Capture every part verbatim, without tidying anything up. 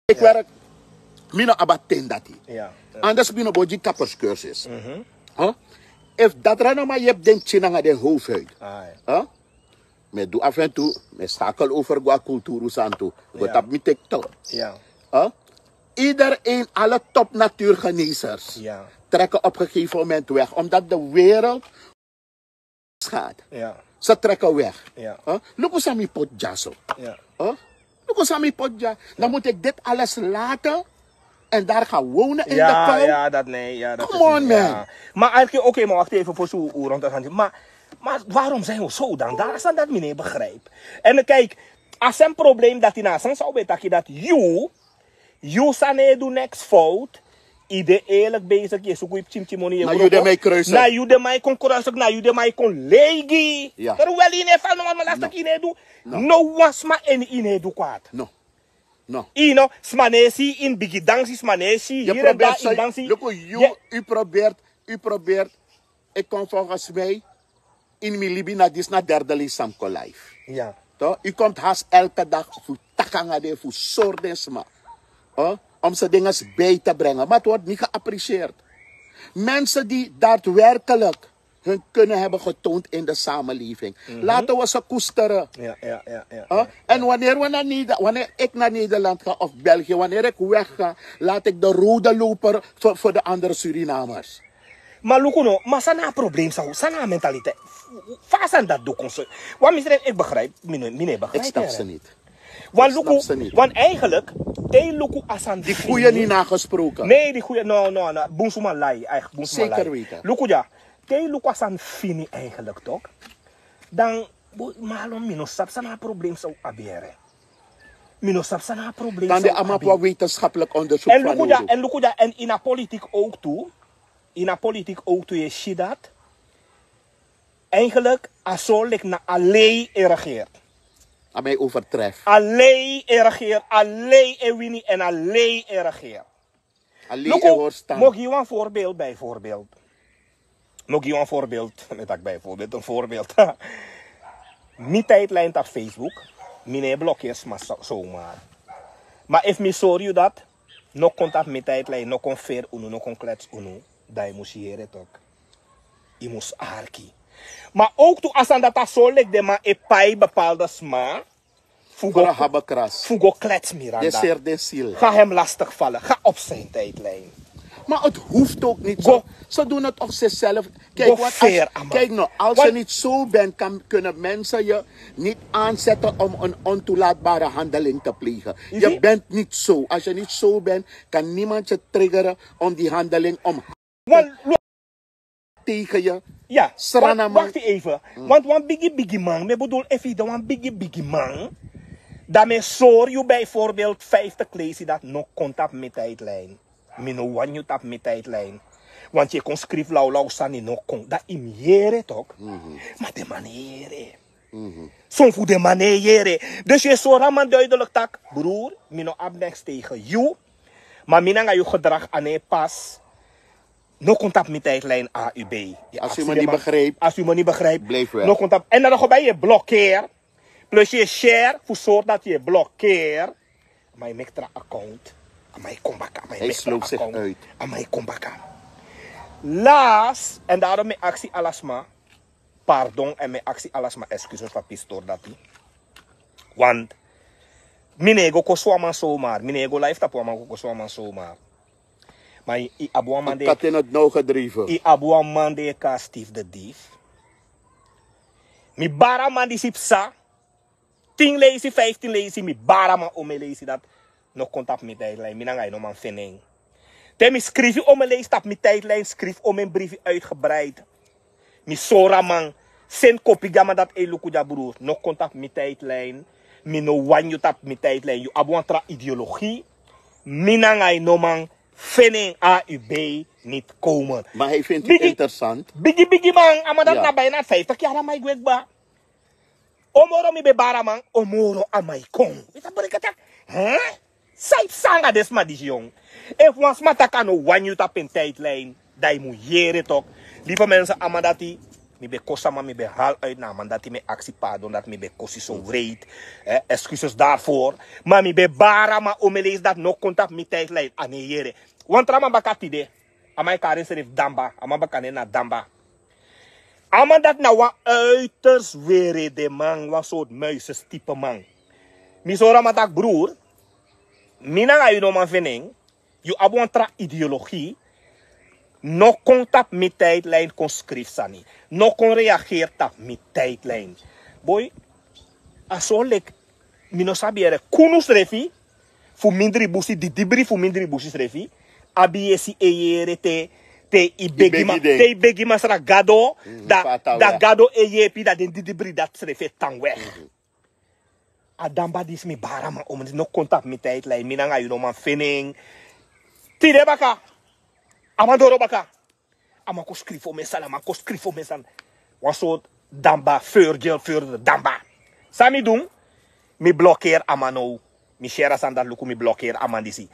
Ik werk, mi no abi a ten dati. Anders mi no bo gi kapperscursus. Huh? Efu datra no man yepi den pikin nanga den hoofdhuid. Huh? Mi e du af en toe, mi e schakel over go a kulturu san tu. Go tapu mi TikTok. Huh? Iedereen, alle top natuurgenezers trekken op een gegeven moment weg, omdat de wereld gaat. Ze trekken weg. Huh? Luku san mi poti dya so. Huh? Luku san mi poti dya. Dan moet ik dit alles laten en daar gaan wonen in de kou. Come on, man. Maar eigenlijk, oké, maar wacht even voor zo'n oer rond dat gaan. Maar, maar waarom zijn we zo dan? Daar is dat mi no e begrijp. En kijk, a san probleem dati, na san san un ben taki dati, yu, yu san no e du niks fout. Yu de eerlijk bezig, yu e suku yu pikin pikin moni, yu e... Na yu de man e kruisig. Na yu de man e kon kruisig, na yu de man e kon lei gi. Terwijl yu no e fal no wan lastig, yu no e du no wan sma eni, yu no e du kwaad. No. No. Yu no, sma no e si yu ini bigi dansi, sma no e si yu hiri en dati ini dansi. Luku, yu, yu probeert, yu probeert. Ik kom volgens mij in mi libi na disi na derde leisi san mi kon live. Toch? U komt haast elke dag fu taki nanga den, fu sori den sma. Huh? Om ze dingen bij te brengen. Maar het wordt niet geapprecieerd. Mensen die daadwerkelijk hun kunnen hebben getoond in de samenleving. Laten we ze koesteren. Huh? En wanneer we naar Neder-, wanneer ik naar Nederland ga of België, wanneer ik wegga, laat ik de rode loper voor, voor de andere Surinamers. Maar luku no, maar san na a probleem san, san na a mentaliteit. Fa san dati du kon so. Want mi srefi, ik begrijp, mi no, mi no e begrijp. Ik snap ze niet. Want luku, want eigenlijk, te yu luku a san... Die goeie niet nagesproken. Nee, die goeie, no, no, no. Bun suma lai, eigenlijk, bun suma lai. Zeker weten. Luku dya, te yu luku a san fini eigenlijk toch. Dan, bo-, malo, mi no sabi san na a probleem san un abi. Mi no sabi san na a probleem san un abi. Allemaal wetenschappelijk onderzoek van nodig. En luku dya, en luku dya, en in a politiek ook toe. In a politiek ook toe, yu e si dati. Eigenlijk, a sori leki na a lei e regeer. A mi overtref. A lei e regeer, a lei e wini en a lei e regeer. A lei e hori stan. Luku, mi o gi yu wan voorbeeld bijvoorbeeld. Mi o gi yu wan voorbeeld, mi taki bijvoorbeeld, een voorbeeld. Mi tijdlijn tapu Facebook, mi no e blokkeer sma so-, zomaar. Maar efu mi sori yu dati, no kon tapu mi tijdlijn, no kon feri unu, no kon klets unu, dan yu mus yere toch. Yu mus arki. Maar ook tu a san dati a sori leki den man e pai bepaalde sma fu go, fu go klets Miranda. Ga hem lastig vallen. Ga op zijn tijdlijn. Maar het hoeft ook niet zo. Ze doen het op zichzelf. Kijk, wat als, kijk nou, als je niet zo bent, kan, kunnen mensen je niet aanzetten om een ontoelaatbare handeling te plegen. Je bent niet zo. Als je niet zo bent, kan niemand je triggeren om die handeling om tegen je. Ja, want wacht even. Want wan bigi bigi man, mi bedoel, efu yu de wan bigi bigi man, dan mi e sori yu bijvoorbeeld vijftig leisi dati no kon tapu mi tijdlijn. Mi no wani yu tapu mi tijdlijn. Want yu e kon skrifi lawlaw sani, no kon. Dan yu mus yere toch. Maar den man no e yere. Son fu den man no e yere. Dus yu e sori a man duidelijk taki, broer, mi no abi niks tegen yu. Maar mi nanga yu gedrag a no e pas. No kon tapu mi tijdlijn, A U B. Als u me niet begrijpt, als u me niet begrijpt, blijf weg. No kon tapu. En dan go bij yu e blokkeer. Plus yu e share, fu sori dati yu e blokkeer. A man e meki tra account. A man e kon baka, a man e meki tra account. A man e kon baka. Las, en daarom mi e aksi ala sma pardon en mi e aksi ala sma excuses fu a pisi tori dati. Want mi no e go kosi wan man zomaar. Mi no e go live tapu wan man go kosi wan man zomaar. Maar yu abi wan man di, yu abi wan man di e kon, Steve de Dief. Mi bari a man disi psa. Tin leisi, vijftien leisi, mi bari a man omeni leisi dati no kon tapu mi tijdlijn. Mi nanga yu no man feni en. Te mi skrifi omeni leisi tapu mi tijdlijn, skrifi omeni briefi uitgebreid. Mi sori a man, seni kopi gi a man dati, ei, luku dya broer, no kon tapu mi tijdlijn. Mi no wani yu tapu mi tijdlijn. Yu abi wan tra ideologie. Mi nanga yu no man feni en. A U B niet komen. Maar hij vindt het interessant. Bigi bigi man, a man dati na bijna vijftig yari a man e gwe kba. O moro mi ben bari a man, o moro a man e kon. Yu sa breki taki, hè? San yu psa nanga den sma disi, yongu? Efu wan sma taki a no wani yu tapu en tijdlijn, dan yu mus yere toch. Lieve mensen, a man dati, Mi ben kosi a man, mi ben hal uit na a man dati, mi e aksi pardon dati mi ben kosi so wreed. Eh, excuses daarvoor. Ma mi ben bari a man, o mi leisi dati no kon tapu mi tijdlijn, a no e yere. Wan tra man baka tide. A man e kari ensrefi Damba, a man baka nen na Damba. A man dati na wan uiterst weredeman, wan sortu muizenstipe man. Mi sori a man taki: broer, mi nanga yu no man feni en. Yu abi wan tra ideologie. No kon tapu mi tijdlijn kon skrifi sani. No kon reageri tapu mi tijdlijn. Boi, a so leki mi no sabi yere. Kunu srefi fu mindri busi, didibri fu mindri busi srefi abi yesi e yere te, te i begi ma, te i begi masra Gado, da, da Gado e yepi, da den didibri dati srefi e tan weg. A Damba disi mi bari a man, o mi no kon tapu mi tijdlijn, mi nanga yu no man feni en. Tide baka, a man doro baka. A man kon skrifi fu mi sani, a man kon skrifi fu mi sani. Wan sortu Damba, veurgel, veurder Damba. San mi du, mi blokeri a man now. Mi share a sani dati, luku, mi blokeri a man disi.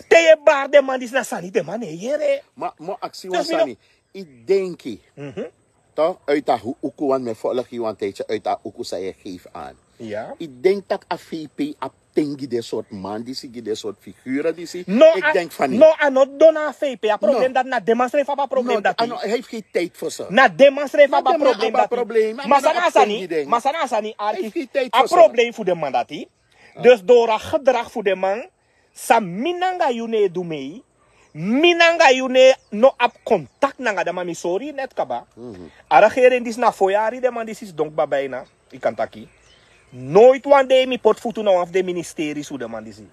Te yu e bari den man disi, na sani den man no e yere. Ma mi o aksi wan sani. I denki, toch, uit a uku, want mi e volg yu wan tijdje uit a uku san yu e geef aan. I denki tak' a V P abi ten gi den sortu man disi, gi den sortu figure disi? No, ik denk van niet. No, a no didon na a V P. A problem dati na den man srefi abi a problem dati. Hij heeft geen tijd voor ze. Na den man srefi abi a problem dati. Ma san na a sani, ma san na a sani, arki, a problem fu den man dati. Dus door a gedrag fu den man, san mi nanga yu no e du mee, mi nanga yu no e, no abi contact nanga den man, mi sori yu net kaba. A regering disi na fo yari den man disi sidon kba bijna, yu kan taki. Nooit wan dei mi poti futu na wan fu den ministeris fu den man disi.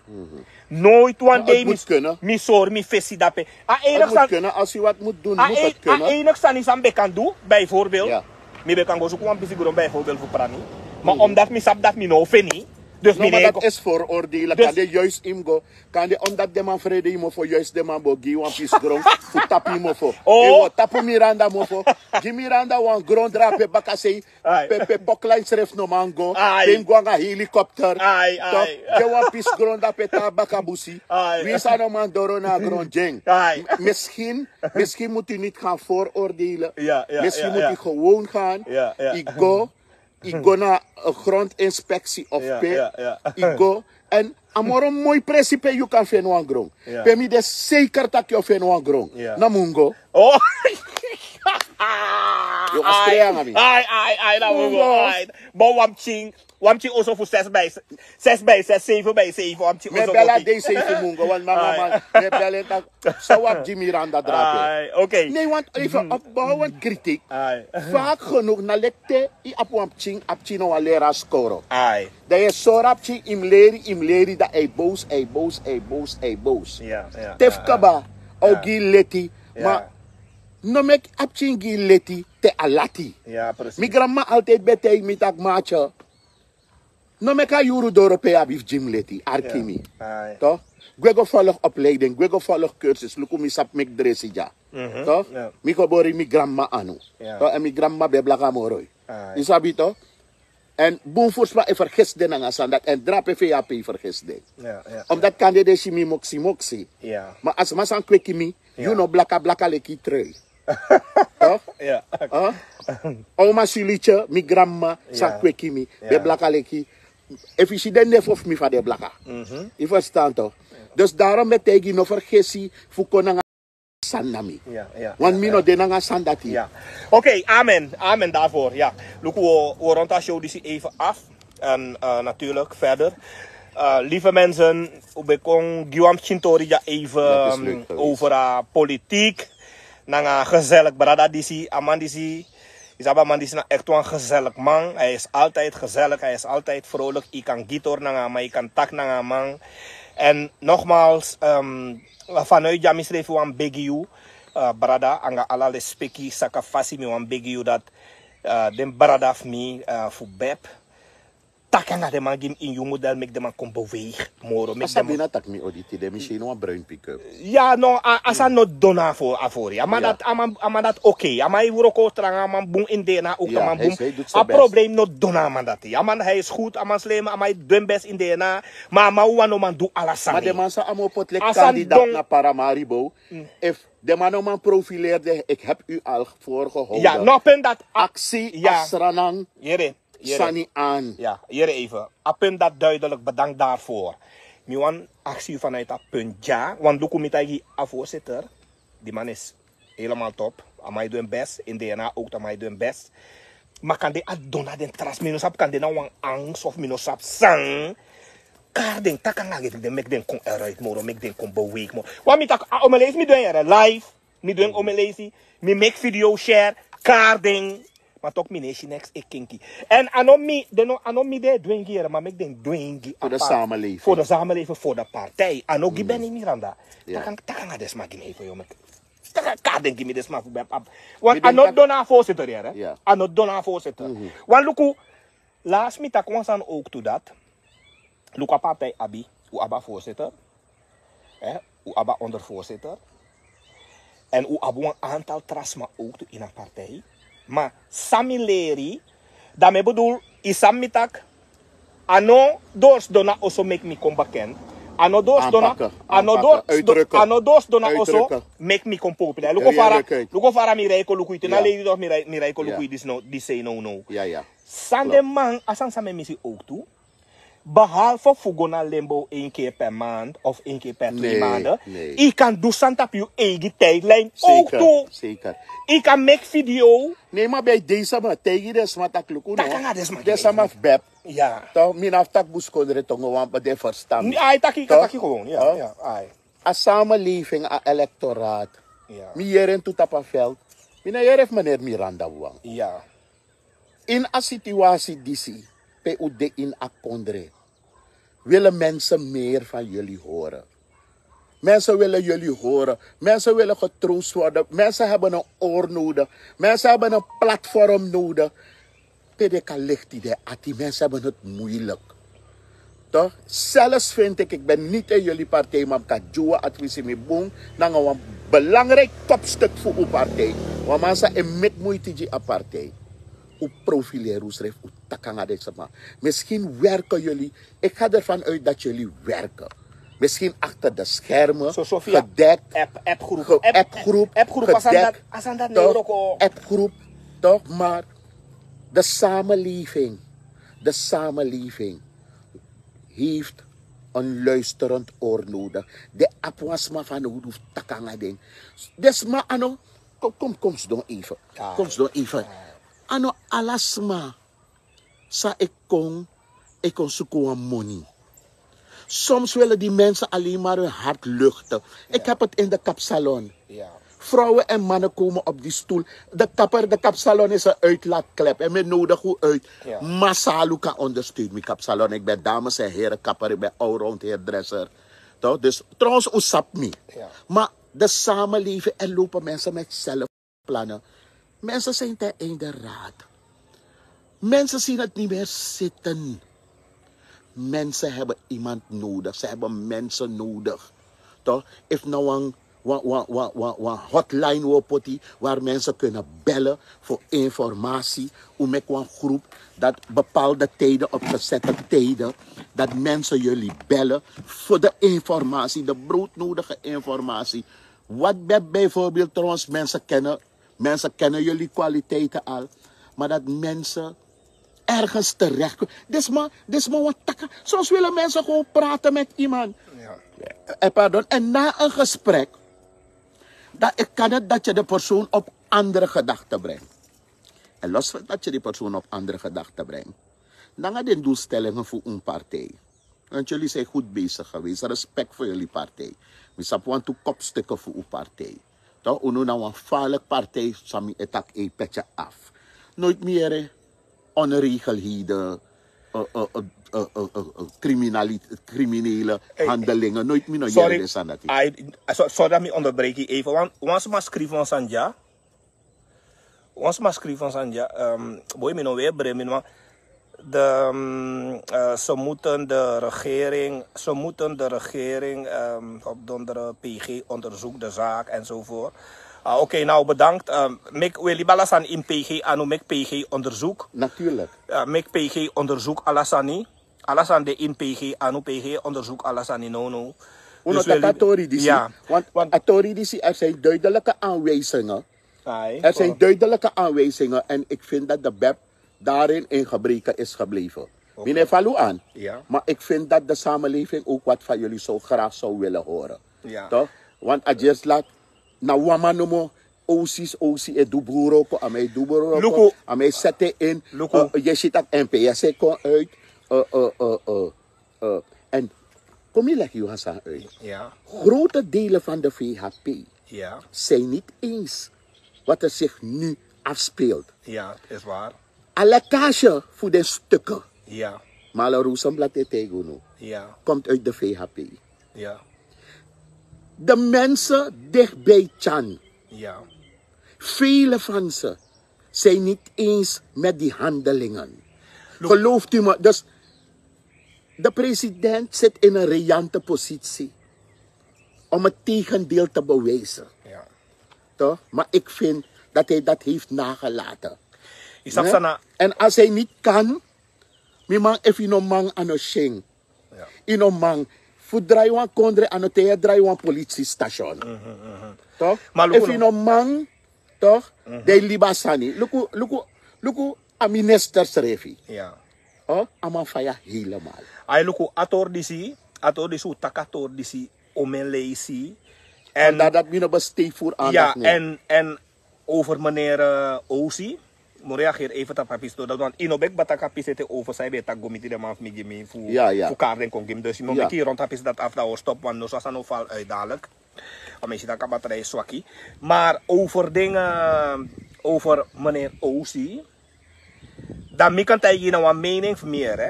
Nooit wan dei mi, mi sori mi fesi dape. A enige sani, a enige sani san mi ben kan du, bijvoorbeeld, mi ben kan go suku wan pisi gron bijvoorbeeld fu prani. Ma omdat mi sabi dati mi no o feni, dus mi no e go. Dati is vooroordelen. Kande juist yu mus go. Kande omdat den man frede yu mofo, juist den man bo gi yu wan pisi gron fu tapu yu mofo. Yu o tapu Miranda mofo. Gi Miranda wan gron drape bakasei. Pe, pe pokline srefi no man go. Pe yu mus go nanga helikopter. Toch, gi wan pisi gron dape, tan baka busi. Winsi a no man doro na a gron, gi en. Misschien, misschien moet u niet gaan vooroordelen. Misschien moet u gewoon gaan. U go, u go na een grondinspectie of pe. U go. En a moro moi presi pe yu kan feni wan gron. Pe mi de zeker tak' yu o feni wan gron. Na Mungo. Oh. Yu o kastreer nanga mi. Ai, ai, ai, na Mungo. Ai. Bon, wan pikin, wan pikin oso fu zes bij, zes bij zes, zeven bij zeven, wan pikin oso. Mi e bel a dei sei fu Mungo, wan mama man. Mi e bel en taki: san wi abi gi Miranda drape? Ai, oké. Nee, want even opbouwend kritiek. Vaak genoeg na leki te yu abi wan pikin, a pikin no wani leri a skoro. Dan yu e sori a pikin, yu mus leri, yu mus leri, dan a e boos, a e boos, a e boos, a e boos. Te fu kaba, a o gi yu leti. Ma no meki a pikin gi yu leti te a lati. Mi granmama altijd ben taigi mi taki: maatje, no meki a yuru doro pe yu abi fu gi mi leti, arki mi. Toch? Gwe go volg opleiding, gwe go volg cursus, luku mi sabi meki dresi dya. Toch? Mi gebori mi granmama anu. Toch? En mi granmama ben blaka moro. Yu sabi toch? En bun fursma e fergesi den nanga sani dati, en drape fu yu ape yu fergesi den. Omdat kande den si mi moksi moksi. Ma a sma san kweki mi, yu no blaka blaka leki trui. Toch? Oma Silitje, mi granmama san kweki mi, ben blaka leki. Efu yu si den nefo fu mi fa den blaka. Yu ferstan toch? Dus daarom mi e taigi yu, no fergesi fu kon nanga sani na mi. Want mi no de nanga sani dati. Oké, amen. Amen daarvoor. Ja. Luku, wi o, wi o rond a show disi even af. En eh, natuurlijk verder. Eh, lieve mensen, wi ben kon gi wan pikin tori dya even, ehm, over a politiek. Nanga gezellig brada disi, a man disi. Yu sabi, a man disi na echt wan gezellig man. Hij is altijd gezellig, hij is altijd vrolijk. Yu kan gi tori nanga a man, yu kan taki nanga a man. En nogmaals, ehm, vanuit dya mi srefi wani begi yu, eh, brada, nanga ala lespeki, saka fasi mi wani begi yu dati, eh, den brada fu mi, eh, fu Bep, taki nanga den man gi mi in yu model meki den man kon beweeg moro meki den man Sabina taki mi odi tide mi si no wan bruin pick-up. Ya no, a san no dona for a for ya man dat a man dat oké a man e wroko tranga a man bun in dna ook a man bun. A probleem no dona a man dat a man hij is goed a man slim a man e doen best in dna. Maar a man wan no man du ala sani. Maar de man sa amo pot lek kandidaat na Paramaribo. If de man no man profileerde ik heb u al voorgehouden. Ja no punt dat. Actie asranang. Sani aan. Ja, hier even. A punt dat duidelijk, bedankt daarvoor. Mi wan actie vanuit a punt, ja. Want luku mi taigi a voorzitter. Die man is helemaal top. A man e doen en best. In dna ook a man e doen en best. Maar kan die a dona den tras mi no sabi kan die na wan angst of mi no sabi san. Kari den taki nanga den meki den kon eruit moro meki den kon beweeg moro. Want mi taki a omelesi mi doen yere live. Mi dwengi o mi leisi. Mi meki video share. Kari den. Ma toki mi no e si neks e kinki. Èn a no mi den no a no mi den e dwengi yere ma meki den dwengi. Fu de samelefin fu de partij a no gi beni miranda. Taki nanga den sma gi mi efu yu meki. Taki nanga kari den gi mi den sma fu ben abi. Want a no dona a voorzitter yere. A no dona a voorzitter. Want luku. Lasi mi taki wan sani owk tu dati. Luku a partij abi un abi a voorzitter. Un abi a ondervoorzitter. Èn un abi wan antal tra sma owk tu ini a partij. Ma san mi leri dan mi e bedul yu sabi mi taki. A no doorsdon na oso meki mi kon bekend. A no doorsdon na a no doorsdon na oso meki mi kon populair. Luku fara mi rij kon luku yu te na lady toch mi rij kon luku yu disi sei no no. San den man a sani san mi e misi owk tu. Behalve fu go na limbo één keer per maand of één keer per twee maanden. Yu kan du santa pu yu eigi tijdlijn ook tu. Yu kan make video. Nee maar bij deze man tegen de sma tak luku no. De sama fu beb. Toch mi na fu tak buskondre tongo wan pa de verstan. Ai taki taki gewoon. A samenleving a electoraat. Mi yeren tu tapa veld. Mi na yeren fu meneer Miranda wang. In a situatie disi pe u de in a kondre. Willen mensen meer van jullie horen. Mensen willen jullie horen. Mensen willen getroost worden. Mensen hebben een oor nodig. Mensen hebben een platform nodig. Pe de kan licht die de ati mensen hebben het moeilijk. Toch zelfs vind ik ik ben niet in jullie partij maar kan juwa advisie mi boen nanga wan belangrijk kopstuk voor uw partij. Wan man sa en met moeite die a partij. U profileer u schrijf u takanga deze man. Misschien werken jullie. Ik ga ervan uit dat jullie werken. Misschien achter de schermen. Gedekt. Appgroep. Appgroep. Gedekt. Toch? Appgroep. Toch maar de samenleving. De samenleving heeft een luisterend oor nodig. De apwasma van nodig takanga ding. Desma ano. Kom kom kom sidon even. Kom sidon even. Ano alasma. Sa ik kon ik kon suku wan moni. Soms willen die mensen alleen maar hun hart luchten. Ik heb het in de kapsalon. Vrouwen en mannen komen op die stoel. De kapper de kapsalon is een uitlaatklep en men nodig hoe uit. Masalu kan ondersteun mi kapsalon ik ben dames en heren kapper ik ben all-round hairdresser. Toch dus trouwens usap mi. Maar de samenleving er lopen mensen met zelf plannen. Mensen zijn ten einde raad. Mensen zien het niet meer zitten. Mensen hebben iemand nodig. Ze hebben mensen nodig. Toch? If no wan wan wan wan wan wan hotline wo poti waar mensen kunnen bellen voor informatie. U meki wan groep dat bepaalde tijden op gezette tijden dat mensen jullie bellen voor de informatie, de broodnodige informatie. Wat ben bijvoorbeeld trouwens mensen kennen. Mensen kennen jullie kwaliteiten al. Maar dat mensen ergens terecht kunnen. Dit is maar wat takken. Soms willen mensen gewoon praten met iemand. En pardon, en na een gesprek, dan kan het dat je de persoon op andere gedachten brengt. En los van dat je die persoon op andere gedachten brengt. Nanga den doelstellingen voor een partij. Want jullie zijn goed bezig geweest. Respect voor jullie partij. Mi sabi wantu kopstukken voor uw partij. Toch unu na wan falek partij sami etak e petje af. Nooit meer onregelheden, criminele handelingen. Nooit meer no yere de sanati. Sorry dat mi onderbreek je even. Wan sma schrijf wan sanja. Wan sma schrijf wan sanja. Boy mi no weer bril mi no. De, mm, eh, ze moeten de regering, ze moeten de regering ehm, opdonderen, P G onderzoekt de zaak enzovoort. Ah, oké, nou bedankt. Ehm, mik wil je alles aan in P G, anu mik P G onderzoek. Natuurlijk. Eh, mik P G onderzoek, alles aan niet. Alles aan de in P G, anu P G onderzoek, alles aan niet, no, no. Uno Dus wil taka je- tori disi. Ja. Want, want a tori disi, er zijn duidelijke aanwijzingen. Ai, Er zijn oh, duidelijke aanwijzingen en ik vind dat de bep daarin in gebreken is gebleven. Meneer Faluan, Ja. Maar ik vind dat de samenleving ook wat van jullie zo graag zou willen horen. Ja. Toch? Want a just laat na wama nomo osis osi e du buroko, a mij du buroko, Luku. A mij zet in. Luku. Eh, je ziet dat N P S e kon uit. Eh, eh, eh, eh, eh, en kom je leg je Hassan uit. Ja. Grote delen van de V H P Ja. Zijn niet eens wat er zich nu afspeelt. Ja, is waar. A lekkage voor de stukken. Ja. Mala Rosenblad e tegen unu Ja. Komt uit de V H P. Ja. De mensen dichtbij Chan, Ja. Vele van ze zijn niet eens met die handelingen. Gelooft u me? Dus de president zit in een riante positie om het tegendeel te bewijzen. Ja. Toch? Maar ik vind dat hij dat heeft nagelaten. Isap sana. En als hij niet kan, mi man, efu yu no man, a no syen. Ja. Yu no man fu drai wan kondre, a no te yu e drai wan politistation. Toch? Maar luku Efu yu no man, toch? Den libi a sani. Luku, luku, luku a minister srefi. Ja. Oh, a man faya helemaal. Ai, luku, a tori disi, a tori disi, u taki a tori disi, omen leisi. En dat dat mi no besteed voor Ja, aandacht neem. En, en over meneer eh, Osi. Mo reageer even tapu a pisi, dat want yu no bek bataka pisi ete over san yu ben taki go miti den man fu mi gi mi fu Ja, ja. Fu kaart den kon gi mi. Dus yu no Ja. Meki yu rond a pisi dat afda o stop, want no so a sani o fal uit dadelijk. A mi si tak' a batterij swaki. Maar over dingen, over meneer Osi, dan mi kan taigi yu na wan mening fu mi, hè.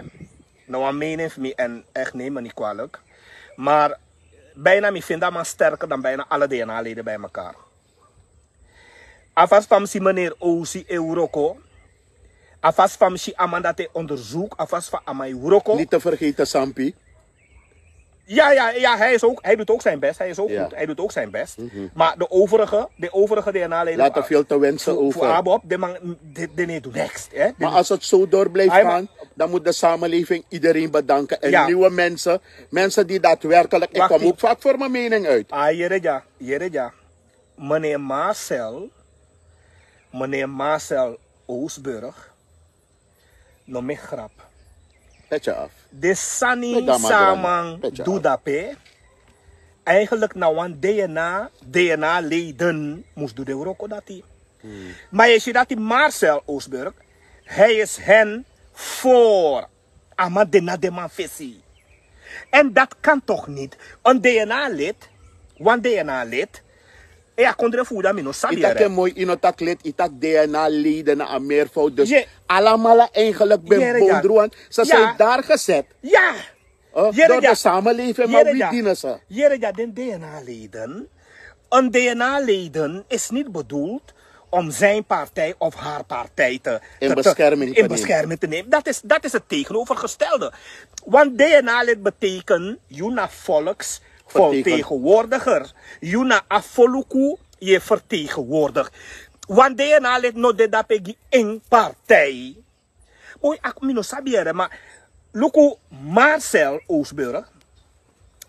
Na wan mening fu mi, en echt, neem me niet kwalijk. Maar bijna mi vind a man sterker dan bijna alle D N A-leden bij elkaar. A fasi fa mi si meneer Osi e wroko. A fasi fa mi si a man dati e onderzoek. A fasi fa a man e wroko. Niet te vergeten Sampi. Ja, ja, ja, hij, is ook, hij doet ook zijn best. Hij is ook Ja. Goed. Hij doet ook zijn best. Maar de overige, de overige D N A-leden. Laten veel te wensen Voor, voor over. Abob, de man, de, de niet doet niks. Hè? De Maar als het zo door blijft Hij ma- gaan, dan moet de samenleving iedereen bedanken. En Ja. Nieuwe mensen, mensen die daadwerkelijk, ik Wacht, kom ik- ook vaak voor mijn mening uit. Ah, yere dya, yere dya. Meneer Marcel, meneer Marcel Oosburg, no mi grap. Petje af. De sani Petje af, san a man petje du af. Dape, eigenlijk na wan D N A, D N A-leden mus du den wroko dati. Maar je ziet dat die Marcel Oosburg, hij is hen voor. A man de na den man fesi. En dat kan toch niet? Een D N A-lid, wan D N A-lid, e a kondre fu u dan mi no sabi. Yu taki en moi, yu no taki lid, yu taki D N A-leden na a meervoud. Dus Ye- allemaal eigenlijk ben Yere dya. bondruan. Ze Ja. zijn daar gezet. Ja. Oh, Yere door dya. De samenleving, maar Yere wie dya. Dienen ze? Yere dya, den D N A-leden. Een D N A-leden is niet bedoeld om zijn partij of haar partij te, In te- te- bescherming te in nemen. Bescherming te nemen. Dat is, dat is het tegenovergestelde. Want D N A-lid betekent, yu na volksvertegenwoordiger. Yu na a foluku yu e vertegenwoordig. Want D N A-lid no de dape gi en partij. Boy, ak mi no sabi yere, ma luku Marcel Oosburg.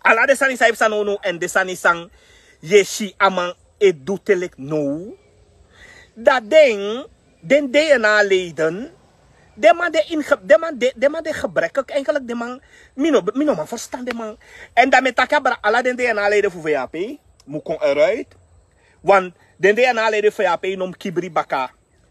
Ala den sani san yu psa now now, en den sani san yu e si a man e du te leki now. Dan den, den D N A-leden, den man de inge-, den man de, den man de gebrekkelijk, eigenlijk den man, mi no, mi no man verstan den man. En dan mi e taki abra, ala den D N A-leden fu V H P mu kon eruit. Want den D N A-leden fu V H P no mu kibri baka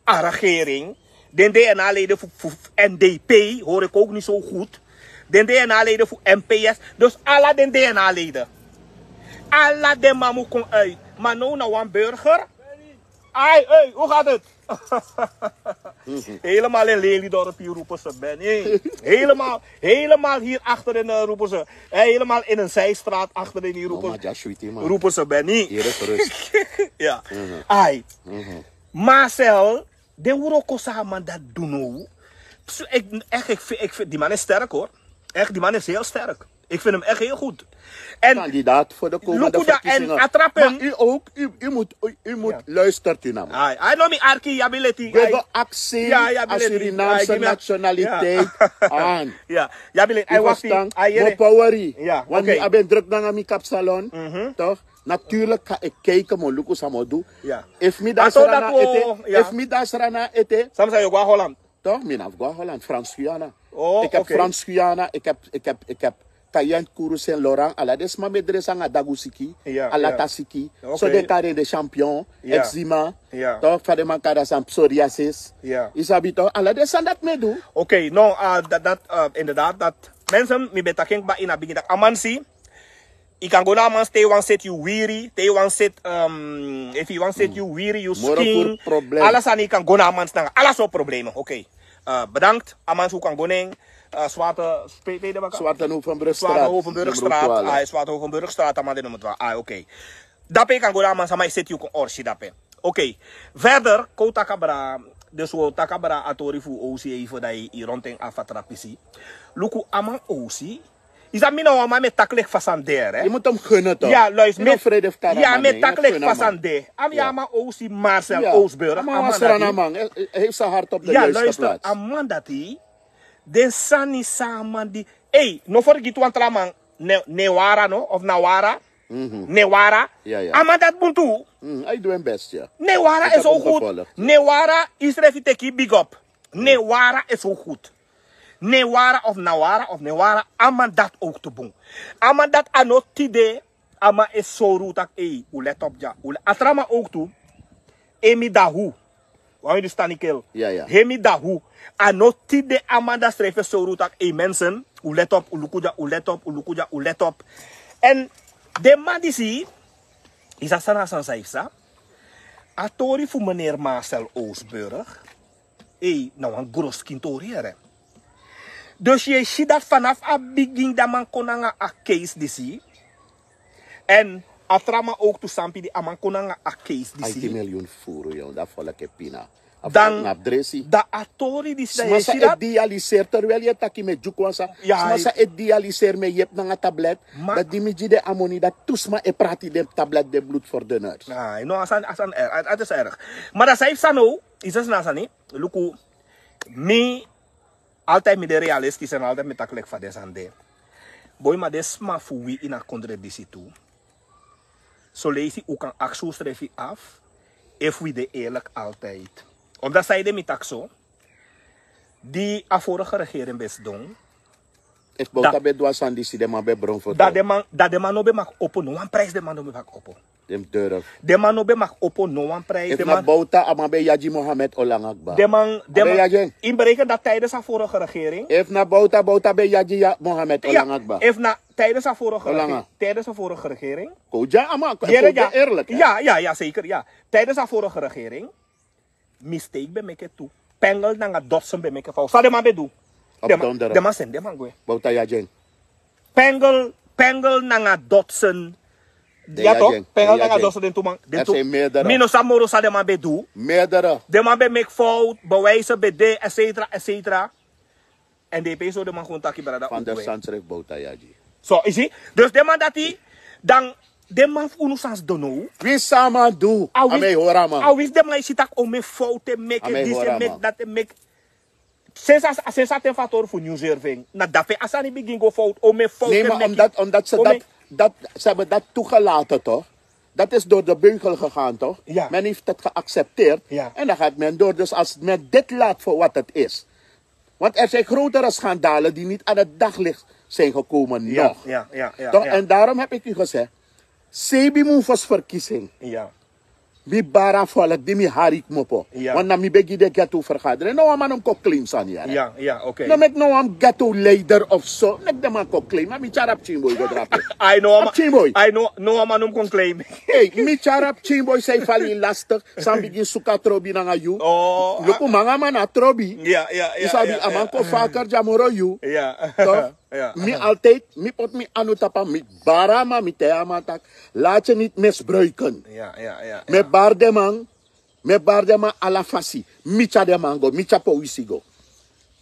a regering, den D N A-leden fu, fu, fu N D P, hoor ik ook niet zo goed. Den D N A-leden fu N P S, dus ala den D N A-leden. Ala den man mu kon uit. Maar now na wan burger. Ai, hey, hoe gaat het? Helemaal in Lelydorp hier roepen ze Benny. Helemaal, helemaal hier achterin eh, roepen ze. Eh, helemaal in een zijstraat achterin hier roepen, Mama, just sweetie, man. Roepen ze Benny. Hier is rust. Ja. Ai. Marcel, den wroko san a man dati du now. Su- ik, echt, ik, vind- ik vind, die man is sterk, hoor. Echt, die man is heel sterk. Ik vind hem echt heel goed. En Kandidaat voor de komende Lukuda en verkiezingen. Atrap Maar hem. U ook, u, u moet, u, u moet Ja. luistert u naar me. Ai, ai, no mi arki, ya bileti. We hebben accent Ja, ja, als bileti. Surinaamse Ai, gina. Nationaliteit Ja. aan. Ja, ya bileti. U Ai, wacht, verstaan? Ai, yere. Mopawari. Ja, Want oké. mi abin druk nanga mi kapsalon, Mhm. toch? Natuurlijk ga ik kijken, mo luku samodu. Ja. If mi Aso dasrana dat wo- ete, ja. if mi dasrana ete, Samsa, yo go a Holland. Toch? Mi na go a Holland, Frans Guyana. Oh, Ik heb oké. Frans Guyana, ik heb, ik heb, ik heb Cayenne, Kuru, Saint Laurent, ala den sma mi e dres nanga dagusiki, Ja, ala ja. tasiki. Oké. So den kari de champion, Ja. eczema, Ja. toch? Fa den man kari a san psoriasis. Ja. Yu sabi toch? Ala den sani dati mi e du. Oké, no, ah, dat, dat, ah, inderdaad, dat mensen, mi ben taki en kba ini a bigin taki a man si, yu kan go na a man si te yu wani seti yu wiri, te yu wani seti, ehm, efu yu wani seti yu wiri, yu Moro skin, furu problem. Ala sani yu kan go na a man si nanga, ala sortu problema, oké. Eh, bedankt, a man si yu kan go na en, eh, Zwarte, pe- pe de baka? Zwarte Hovenbrugstraat. Zwarte Hovenbrugstraat, Nummer twaalf. Ah, Zwarte Hovenbrugstraat, a man de nummer twaalf. Ah, oké. Dape yu kan go na a man si, a man e seti yu kon orsi dape. Oké. Verder, kon un taki abra, dus un o taki abra a tori fu Osi, efu dan yu rondten a fatra pisi. Luku a man Osi, yu sabi mi na wan man mi e taki leki fa sani de, hè? Yu moet hem gunnen toch? Ja, luister, Yu no mi- frede fu kari a Ja, man, mi e ne? Yu taki leki gunnen fa man. Sani de. A mi Ja. a man Osi Marcel Ja. Oosburg, A man a man wan Srana dati. man. Hij, hij heeft zijn hart op de Ja, juiste luister, plaats. A man dati, den sani san a man di. Ei, no fergiti wan tra man, Ne- Newara no, of Nawara. Mhm. Newara. Ja, ja. A man dati bun tu. Mhm, hij doet zijn best, ja. Newara Ik is heb ook hem goed. Gevolgd. Newara, yu srefi teki big up. Newara is ook goed. Newara of Nawara of Newara, a man dati ook te bun. A man dati a no tide, a man e sori un taki, ei, un let op dya. Un le- A tra man ook tu, Emi Dahu. Wan wi di stani kel. Ja, ja. Emi Dahu. A no tide a man dati srefi e sori un taki, ei mensen, un let op, un luku dya, un let op, un luku dya, un let op. En den man disi, yu sa san na san san yu sa. A tori fu meneer Marcel Oosburg. Ei, na wan gro skin tori, here. Dus yu e si dati vanaf a bigin dati a man kon nanga a case disi. En a tra man ook tu san pidi, a man kon nanga a case disi. Aiti miljoen furu, yo, dati volk e pina. A Dan, volk na dresi. Dan a tori disi, dan yu Sma e si sa e dati. Dialiseer, terwijl yu e taki mi e dyuku wan sa. Ja, Sma sa e dialiseer, mi e yepi nanga tablet. Ma- Dati di mi gi den a moni, dati tu sma e prati den tablet, den bloedverdunners. Ah, no, a sani, a sani erg, a- a- het is erg. Ma dan san yu sa now, yu sa na sani, luku, mi, altijd mi de realistisch en altijd mi taki leki fa den sani de. Boi, ma den sma fu wi ini a kondre disi tu. Soleisi un kan aksi unsrefi af, efu wi de eerlijk altijd. Omdat san ede mi taki so, di a vorige regering ben sidon, Efu Bouta ben du a sani disi, den man ben bron fu Dan den man, dan den man no ben mag opo, no wan prijs den man no ben mag opo. Den durf. Den man no ben mag opo, no wan prijs. Efu na Bouta, a man ben yagi Mohamed Olanga kba. Den man, den man, in berekenen dat tijdens a vorige regering. Efu na Bouta, Bouta ben yagi Mohamed Olanga kba. Efu na tijdens a vorige regering. Tijdens a vorige regering. Koudya, a man, eerlijk, hè? Ja, ja, ja, zeker, ja. Tijdens a vorige regering. Mistake ben meke tu. Pengel nanga Dotson ben meke fout. San den man ben du? Den man, den man seni den man gwe. Bouta yagi en. Pengel, Pengel nanga Dotson. Ja, toch? Pengel nanga Dotson, den tu man. Den tu. Mi no sabi moro san den man ben du. Meerdere. Den man ben meke fout, bewijzen ben de, et cetera, et cetera. En den e pei so den man kon taki brada. Van der Sand schrijft Bouta yagi. So, yu si? Dus den man dati, dan den man fu unu san sidon now. Winsi a man du, a man e hori a man. A winsi den man e si taki o mi e fout e meke, disi e meke, dati e meke. Sinds a, sinds a ten fu a tori fu Nieuw Zurving, na dape a sani bigin go fout, o mi e fout e meke. Nee, maar omdat, omdat ze dat, dat, ze hebben dat toegelaten, toch? Dat is door de beugel gegaan, toch? Ja. Men heeft het geaccepteerd. Ja. En dan gaat men door. Dus als men dit laat voor wat het is, Want er zijn grotere schandalen die niet aan het daglicht zijn gekomen nog. Ja, ja, ja. Toch? En daarom heb ik u gezegd, sebi mufos verkiezing. Ja. Mi bara volk di mi hari kmopo. Ja. Want na mi ben gi den ghetto vergadering. No wan man no mus kon claim sani ya. Ja, ja, oké. No meki no wan ghetto leider of so. Meki den man kon claim. Ma mi tyari a pikin boi go drape. Ai no wan man. A pikin boi. Ai no, no wan man no mus kon claim. Hey, mi tyari a pikin boi, san e fali lastig. San bigin suku a trobi nanga yu. Oh. Luku, manga man na trobi. Ja, ja, ja. Yu sabi, a man kon vaker dya moro yu. Ja. Toch? Ja. Mi altijd, mi poti mi anu tapu a man, mi bara a man, mi taigi a man taki, laat je niet misbruiken. Ja, ja, ja, ja. Mi e bari den man, mi e bari den man ala fasi. Mi tyari den man go, mi tyari powisi go.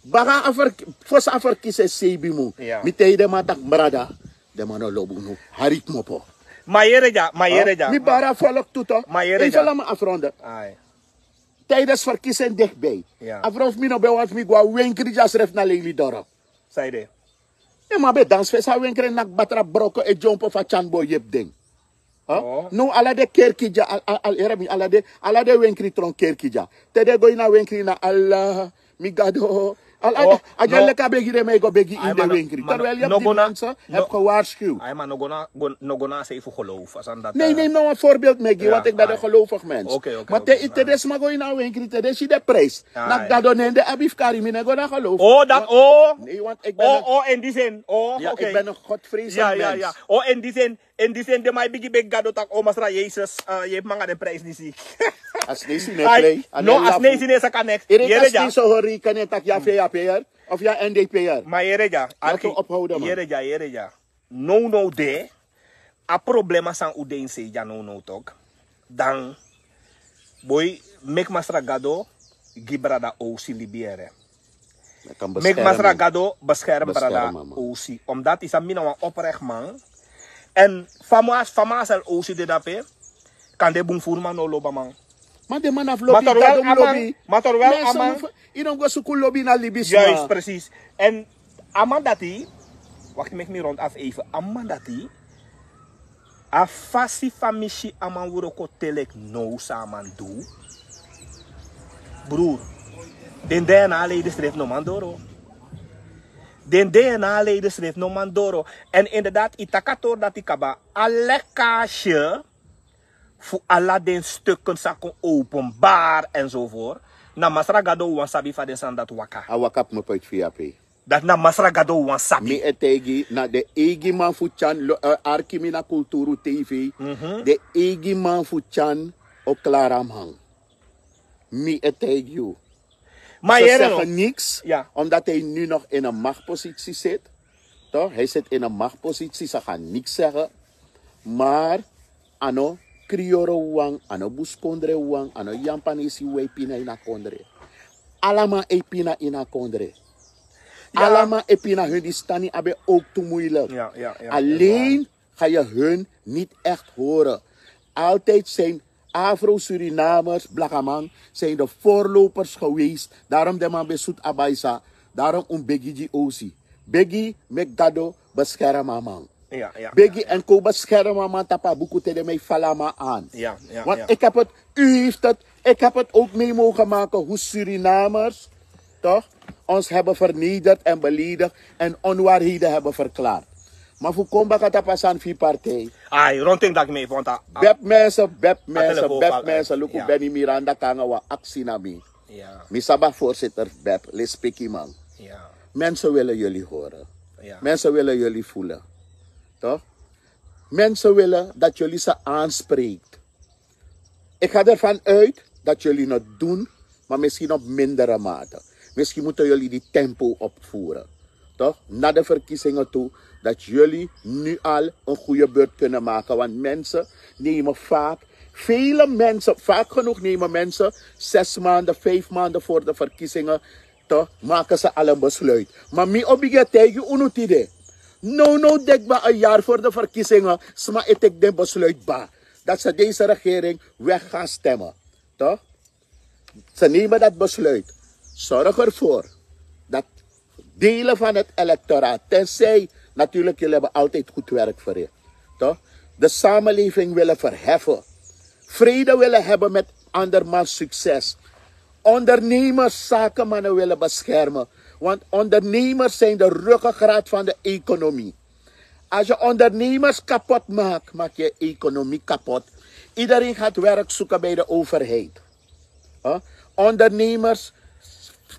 Baka a verk- fosi a verkisi e seibi mun. Mi tei den man taki brada, den man no lobi unu. Hari kmopo. Ma yere dya, ma yere dya. Mi bara volk tu to. Ma yere dya. Laat me afronden. Ai. Tijdens verkiezing dichtbij. A vrouw fu mi no ben wani fu mi go a wenkri dya srefi na Lelydorp. Saide. Den man ben dansi fesi a wenkri, naki batra broko e dyompo fu a tyanboi yepi den. Now ala den kerki dya, al- al- al- yere mi, ala den, ala den wenkri tron kerki dya. Te den go ini a wenkri na ala mi gado. Al- al- a dya leki a begi den man e go begi ini den wenkri. Terwijl yepi di mensen heb gewaarschuwd. Ai, ma no go na, go- no go na sei fu geloof. Nee, nee, no, een voorbeeld mi e gi, want ik ben een gelovig mens. Maar te, te den sma go ini a wenkri, te den si den prijs. Na gado nen den abi fu kari, mi no e go na geloof. Oh, dat, oh. Nee, want ik ben een, oh, in die zin. Oh, ja, oké. Ik ben een godvrezend mens. Oh, in die zin. In die zin, den man e bigin begi Gado taki, o Masra Yesus, eh, yepi mi nanga den prijs disi. A Sneisi no e plei. No, a Sneisi no e saka neks. Yere dya. A Sneisi hori kan e taki ya V A P'er of ya N D P'er. Ma yere dya. Laten we ophouden, man. Yere dya, yere dya. Nownow de, a problema san un de ini sei dya nownow tok. Dan boi, meki Masra Gado gi brada Owsi libi yere. Meki Masra Gado beskerm brada Owsi. Omdat i sabi mi na wan oprecht man. En fa mi a- fa mi a sel Owsi de dape, kande bun furu man no lobi a man. Ma den man abi lobi, Gado mus lobi. Ma terwijl a man, i no go suku lobi na libisma. Juist, precies. En a man dati, wakti, meki mi rond af even. A man dati, a fasi fa mi si a man wroko te leki now san a man du. Broer, den D N A-leden srefi no man doro. Den D N A-leden srefi no man doro. En inderdaad, i taki a tori dati kaba, a lekkage fu ala den stukken sa kon openbaar enzovoort. Na Masra Gado wan sabi fa den sani dati waka. A waka pu mi pu uit V A P. Dati na Masra Gado wan sabi. Mi e taigi na den eigi man fu Tyan, lo- eh, arki mi na Kulturu T V. Den eigi man fu Tyan o klari a man. Mi e taigi yu. Ma ze zeggen niks, omdat hij nu nog in een machtspositie zit. Toch? Hij zit in een machtspositie, ze gaan niks zeggen. Maar a no Krioro wan, a no Buskondre wan, a no Yampanesi wan e pina ini a kondre. Ala man e pina ini a kondre. Ala man e pina, hun di sani abi en ook te moeilijk. Alleen ga je hun niet echt horen. Altijd zijn Afro-Surinamers, blakaman, zijn de voorlopers geweest. Daarom den man ben sutu Abaisa. Daarom un begi gi Owsi. Begi meki Gado beskerm a man. Begi en kon beskerm a man tapu a buku te den man e val a man aan. Want ik heb het, u heeft het, ik heb het ook mee mogen maken hoe Surinamers toch, ons hebben vernederd en beledigd en onwaarheden hebben verklaard. Maar fu kon baka tapu a sani fu yu partij. Ai, ron ten daki mi e fon ta. Bep mensen, bep mensen, bep mensen. Luku Benny Miranda kon nanga wan aksi na mi. Mi sabi a voorzitter Bep, lespeki man. Mensen willen jullie horen. Mensen willen jullie voelen. Toch? Mensen willen dat jullie ze aanspreekt. Ik ga ervan uit dat jullie het doen, maar misschien op mindere mate. Misschien moeten jullie die tempo opvoeren. Toch? Na de verkiezingen toe, dat jullie nu al een goede beurt kunnen maken. Want mensen nemen vaak, vele mensen, vaak genoeg nemen mensen zes maanden, vijf maanden voor de verkiezingen, toch, maken ze al een besluit. Maar mi o bigin taigi unu tide. No, no, dikba een jaar voor de verkiezingen, sma e teki den besluit ba. Dat ze deze regering weg gaan stemmen. Toch? Ze nemen dat besluit. Zorg ervoor dat delen van het electoraat, tenzij natuurlijk jullie hebben altijd goed werk verricht. Toch? De samenleving willen verheffen. Vrede willen hebben met andermans succes. Ondernemers, zakenmannen willen beschermen. Want ondernemers zijn de ruggengraat van de economie. Als je ondernemers kapot maakt, maak je economie kapot. Iedereen gaat werk zoeken bij de overheid. Huh? Ondernemers,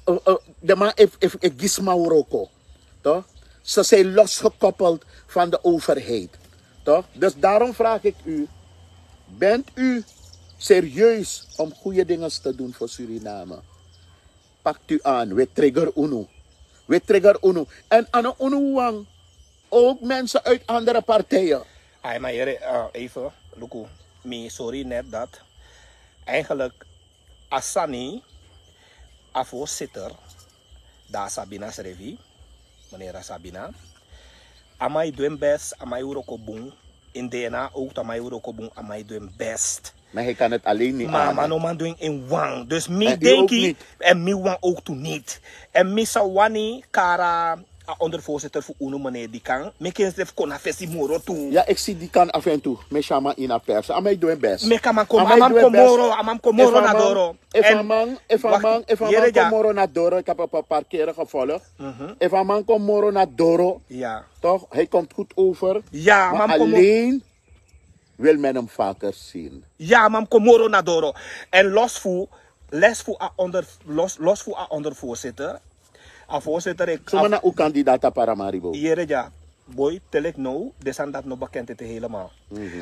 eh, eh, de man e- e- e gi sma wroko. Toch? Ze zijn losgekoppeld van de overheid. Toch? Dus daarom vraag ik u, bent u serieus om goede dingen te doen voor Suriname? Pakt u aan, we trigger unu. We trigger unu. En a no unu wan, ook mensen uit andere partijen. Ai, ma yere, eh, even, luku, mi sori net dat eigenlijk a sani, a voorzitter, Da Sabina srefi, manera Sabina. A man e du en best, a man e wroko bun. In D N A ook, a man e wroko bun, a man e du en best. Maar hij kan het alleen niet aan. Ma a man no man du en in wan. Dus mi denki, en mi wan ook tu niet. En mi sa wani kara a ondervoorzitter fu unu, meneer Dikan. Mi ken sef kon na fesi moro tu. Ja, ik zie Dikan af en toe. Mi si a man in a pers. A man e du en best. Mi kan man kom, a man kom moro, a man kom moro na doro. Efu a man, efu a man, efu a man kon moro na doro, ik heb een paar keren gevolgd. Efu a man kon moro na doro, toch, hij komt goed over. Ja, maar alleen wil men hem vaker zien. Ja, a man kon moro na doro. En los fu, les fu a onder, los, los fu a ondervoorzitter. A voorzitter, ik... Suma na un kandidaat a Paramaribo? Yere dya, boy, te leki now, den sani dati no bekend ete helemaal.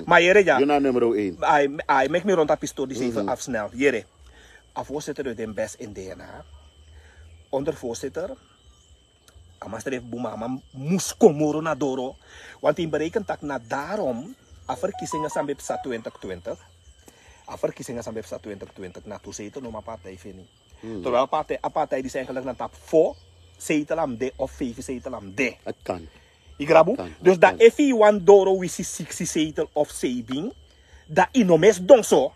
Maar yere dya. Yu na nummer één. Ai, ai, meki mi rond a pistori disi even afsnel. Yere. A voorzitter e du en best in D N A. Ondervoorzitter. A man srefi bun, ma a man mus kon moro na doro. Want in bereken taki na daarom a verkiezingen san ben psa twintig twintig. A verkiezingen san ben psa twintig twintig na tu zetel no mi a partij feni. Terwijl a partij, a partij disi eigenlijk na tapu fo zetel a mus de of vijf zetel a mus de. Het kan. Yu grabu? Dus dan efu yu wani doro wisi siksi zetel of zeibin, dan yu no mus don so.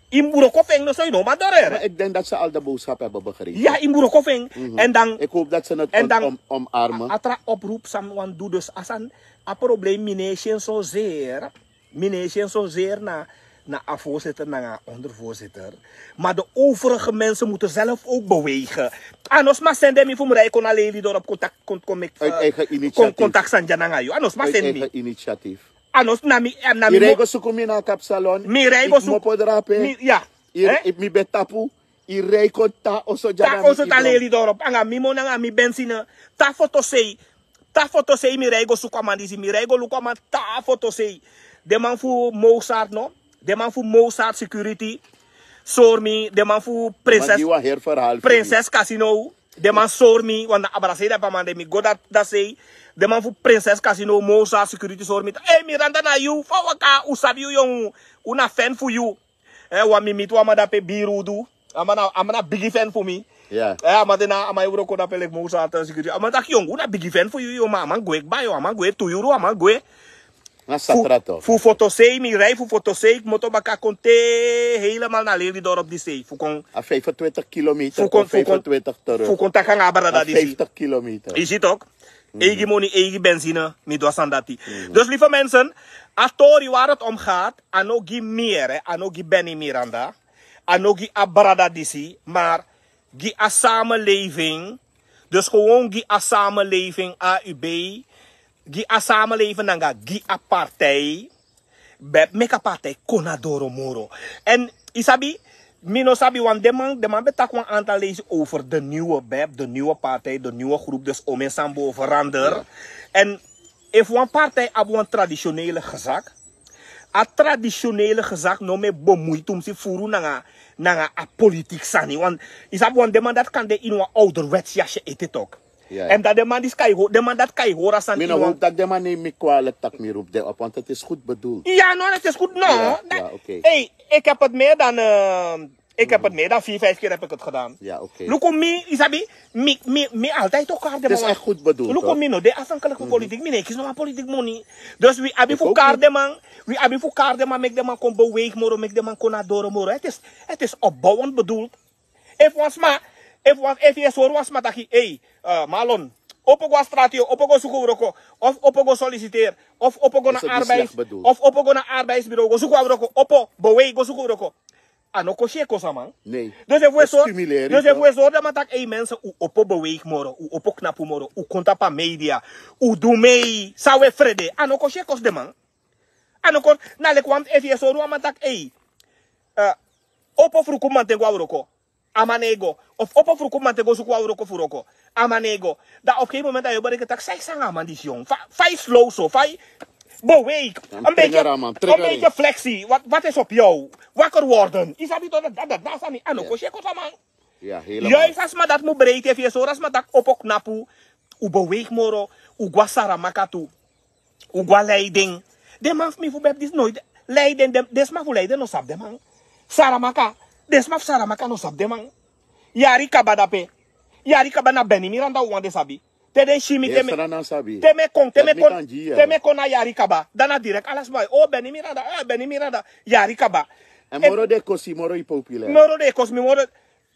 Yu mus wroko fu en, no so yu no man doro. Maar ik denk dat ze al de boodschap hebben begrepen. Ja, yu mus wroko fu en. En dan, ik hoop dat ze het omarmen. A tra oproep san mi wani du, dus a san, a probleem mi no e si en so zeer. Mi no e si en so zeer na, na a voorzitter, na a ondervoorzitter. Maar de overige mensen moeten zelf ook bewegen. A no sma sende mi fu mi rij kon na Lelydorp, kon taki, kon, kon meki, uit eigen initiatief. Kon taki sani dya nanga yu. A no sma sende mi. Uit eigen initiatief. A no, na mi, na mi. Yu rij go suku mi na a kapsalon. Mi rij go suku. Mopo drape. Mi, ya. Yu, mi ben tapu. Yu rij kon tan oso dya. Tan oso tan Lelydorp. Anga mi moni, anga mi benzine. Tan fotosei. Tan fotosei mi rij go suku a man disi. Mi rij go luku a man tan fotosei. Den man fu Mozart, no? Den man fu Mozart Security sori mi. Den man fu Prinses, Prinses Casino. Den man sori mi, want na Abrasei dape a man de, mi go dati sei. Den man fu Prinses Casino, Mozart Security sori mi taki: "Ei, Miranda, na yu, fa waka, un sabi yu yongu, un na fan fu yu." Eh, wan mi miti wan man dape, Birudu. A man na, a man na bigi fan fu mi. Eh, a man de na, a man e wroko dape leki Mozart Security. A man taki: "Yongu, un na bigi fan fu yu, yu, ma a man gwe kba, yu, a man gwe tu yuru, a man gwe." Na Satra toch. Fu, fu fotosei, mi rij fu fotosei, moto baka kon te helemaal na Lelydorp disi. Fu kon. A vijfentwintig kilometer, fu kon, fu kon, vijfentwintig terug. Fu kon taki anga a brada disi. Vijftig kilometer. Yu si toch? Eigi moni, eigi benzine, mi du a sani dati. Dus lieve mensen, a tori waar het om gaat, a no gi mi, hè, a no gi Benny Miranda, a no gi a brada disi, maar gi a samenleving. Dus gewoon gi a samenleving, A U B, gi a samenleving nanga gi a partij. Beb, meki a partij kon na doro moro. En yu sabi, mi no sabi, want den man, den man ben taki wan aantal leisi over de nieuwe Beb, de nieuwe partij, de nieuwe groep, dus omeni sani bo verander. En efu wan partij abi wan traditionele gezag, a traditionele gezag no mu e bemoei tumsi furu nanga, nanga a politiek sani. Want yu sabi, want den man dati kan de ini wan ouderwets yasi ete toch. En dan den man disi kan yu ho-, den man dati kan yu hori a sani. Mi no hoop dat den man neem mi kwalijk tak mi roep den op, want het is goed bedoeld. Ja, no, het is goed, no. Hey, ik heb het meer dan, eh, ik heb het meer dan vier, vijf keer heb ik het gedaan. Luku mi, yu sabi, mi, mi, mi altijd ook kari den man. Het is echt goed bedoeld, hoor. Luku mi, no de afhankelijk van politiek, mi no e kisi no wan politiek moni. Dus wi abi fu kari den man, wi abi fu kari den man, meki den man kon beweeg moro, meki den man kon na doro moro. Het is, het is opbouwend bedoeld. Efu wan sma, efu wan, efu yu e sori wan sma taki: "Ei, eh, Marlon, opo go a strati, opo go suku wroko, of opo go solliciteer, of opo go na arbeids, of opo go na arbeidsbureau, go suku wroko, opo, beweeg, go suku wroko." A no kosi e kosi a man. Nee. Dus efu wi e sori, dus efu wi e sori den man taki: "Ei, mensen, un opo beweeg moro, un opo knapu moro, un kon tapu a media, un du mee, san wi e frede." A no kosi e kosi den man. A no kon, na leki wan, efu yu e sori wan man taki: "Ei, eh, opo fruku mamanten go a wroko." A man no e go. Of opo fruku mamanten go suku wan wroko fu wroko. A man no e go. Dan op gegeven moment dan yu o bereken taki: "San yu e sanga a man disi, yongu? Fa, fa yu slow so, fa yu beweeg. Een beetje, een beetje flexie. Wat, wat is op jou? Wakker worden." Yu sabi toch, dat, dat, dat, dat sani, a no kosi e kosi a man. Ja, helemaal. Juist a sma dati mu breiti, efu yu e sori a sma taki opo knapu, un beweeg moro, un go na Saramaka tu, un go na Leiden. Den man fu mi fu Beb disi noiti, Leiden, den, den sma fu Leiden no sabi den man. Saramaka, den sma fu Saramaka no sabi den man. Yari kaba dape. Yari kaba na Benny Miranda wan de sabi. Te den si mi te mi. Te mi kon te mi kon te mi kon na yari kaba dan na direk ala sma o Benny Miranda, eh, Benny Miranda, yari kaba. En moro de kosi moro i populair. Moro de kosi mi moro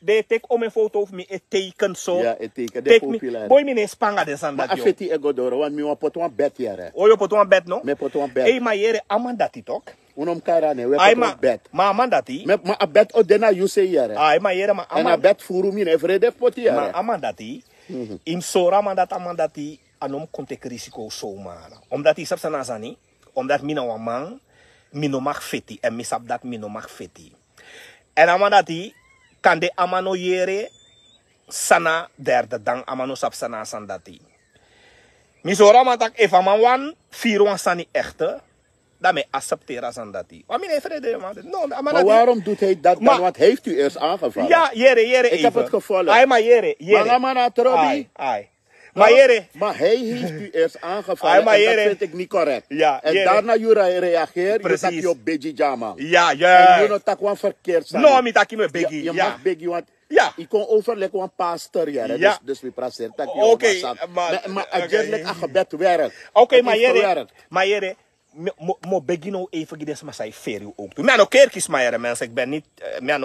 de tek o mi foto fu mi e teken so. Tek mi boi mi ne span anga den sani dati. Feti e go doro want mi wan poti wan bet yere. O yo poti wan bet no. Mi e poti wan bet. Ei ma yere a man dati tok. Un no mus kari a nen we poti wan bet. Ma a man dati. Ma a bet o de na yu sei yere. Ai ma yere ma a man dati. En a bet furu mi ne frede fu poti yere. Ma a man dati. I mus sori a man dati a man dati. A no mus kon teki risiko somar. Omdati i sabi san na a sani. Omdati mi na wan man. Mi no mag feti èn mi sabi dati mi no mag feti. Èn a man dati kande a man no yere. San na derde dan a man no sabi san na a sani dati. Mi sori a man taki efu a man wani firi wan sani ekte. Dan mi e aksepteri a sani dati wan mi no e frede man dati no a man dati. Waarom doet hij dat dan want hij heeft u eerst aangevallen. Ya yere yere. Ik heb het gevolgd. Ai ma yere yere. Manga man na trobi. Ai. Ma yere. Maar hij heeft u eerst aangevallen en dat vind ik niet correct. En daarna yu reageer yu taki yu o begi dyaman. En yu no taki wan verkeerd sani. No mi taki mi o begi. Yu mag begi want yu kon overleg wan pastor yere. Dus wi prakseri taki yu o masak. Maar a gebed werk. Oké ma yere. Ma yere. Mi o begi now even gi den sma san e feri yu owktu mi a no kerkisma yere mense ik ben niti. Mi a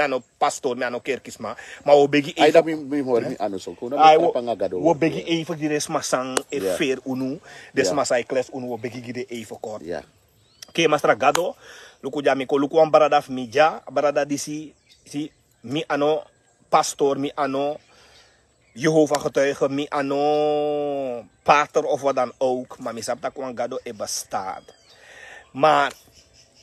no pastor mi a no kerkisma. Ma wi o begi even. Ai dan mi hori mi anu so kon na mi o trapu nanga gado. Wi o begi even gi den sma san e feri unu. Den sma san e klesi unu wi o begi gi den even kort. Ke masra gado. Luku dya mi kon luku wan brada fu mi dya brada disi. Mi a no pastor mi a no. Jehova getuige mi a no pater of wat dan ook ma mi sabi tak' wan gado e bestaat. Maar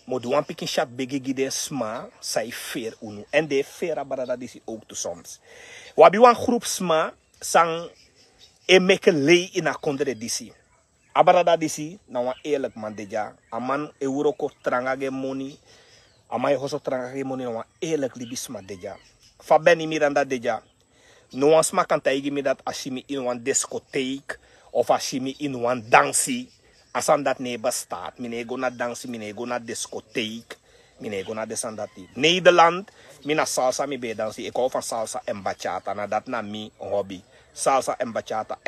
mi o du wan pikin syat begi gi den sma san e feri unu èn den e feri a brada disi ook tu soms. Wi abi wan groep sma san e meke lei ini a kondre disi. A brada disi na wan eerlijk man de dya. A man e wroko tranga gi en moni. A man e hoso tranga gi en moni na wan eerlijk libisma de dya. Fa beni miranda de dya. No wan sma kan taigi mi dati a si mi ini wan diskoteik of a si mi ini wan dansi. A sani dati no e bestaat mi no e go na dansi mi no e go na diskoteik. Mi no e go na den sani dati nederland. Mi na salsa mi ben e dansi e kon fan salsa èn bachata na dati na mi hobby. Salsa èn bachata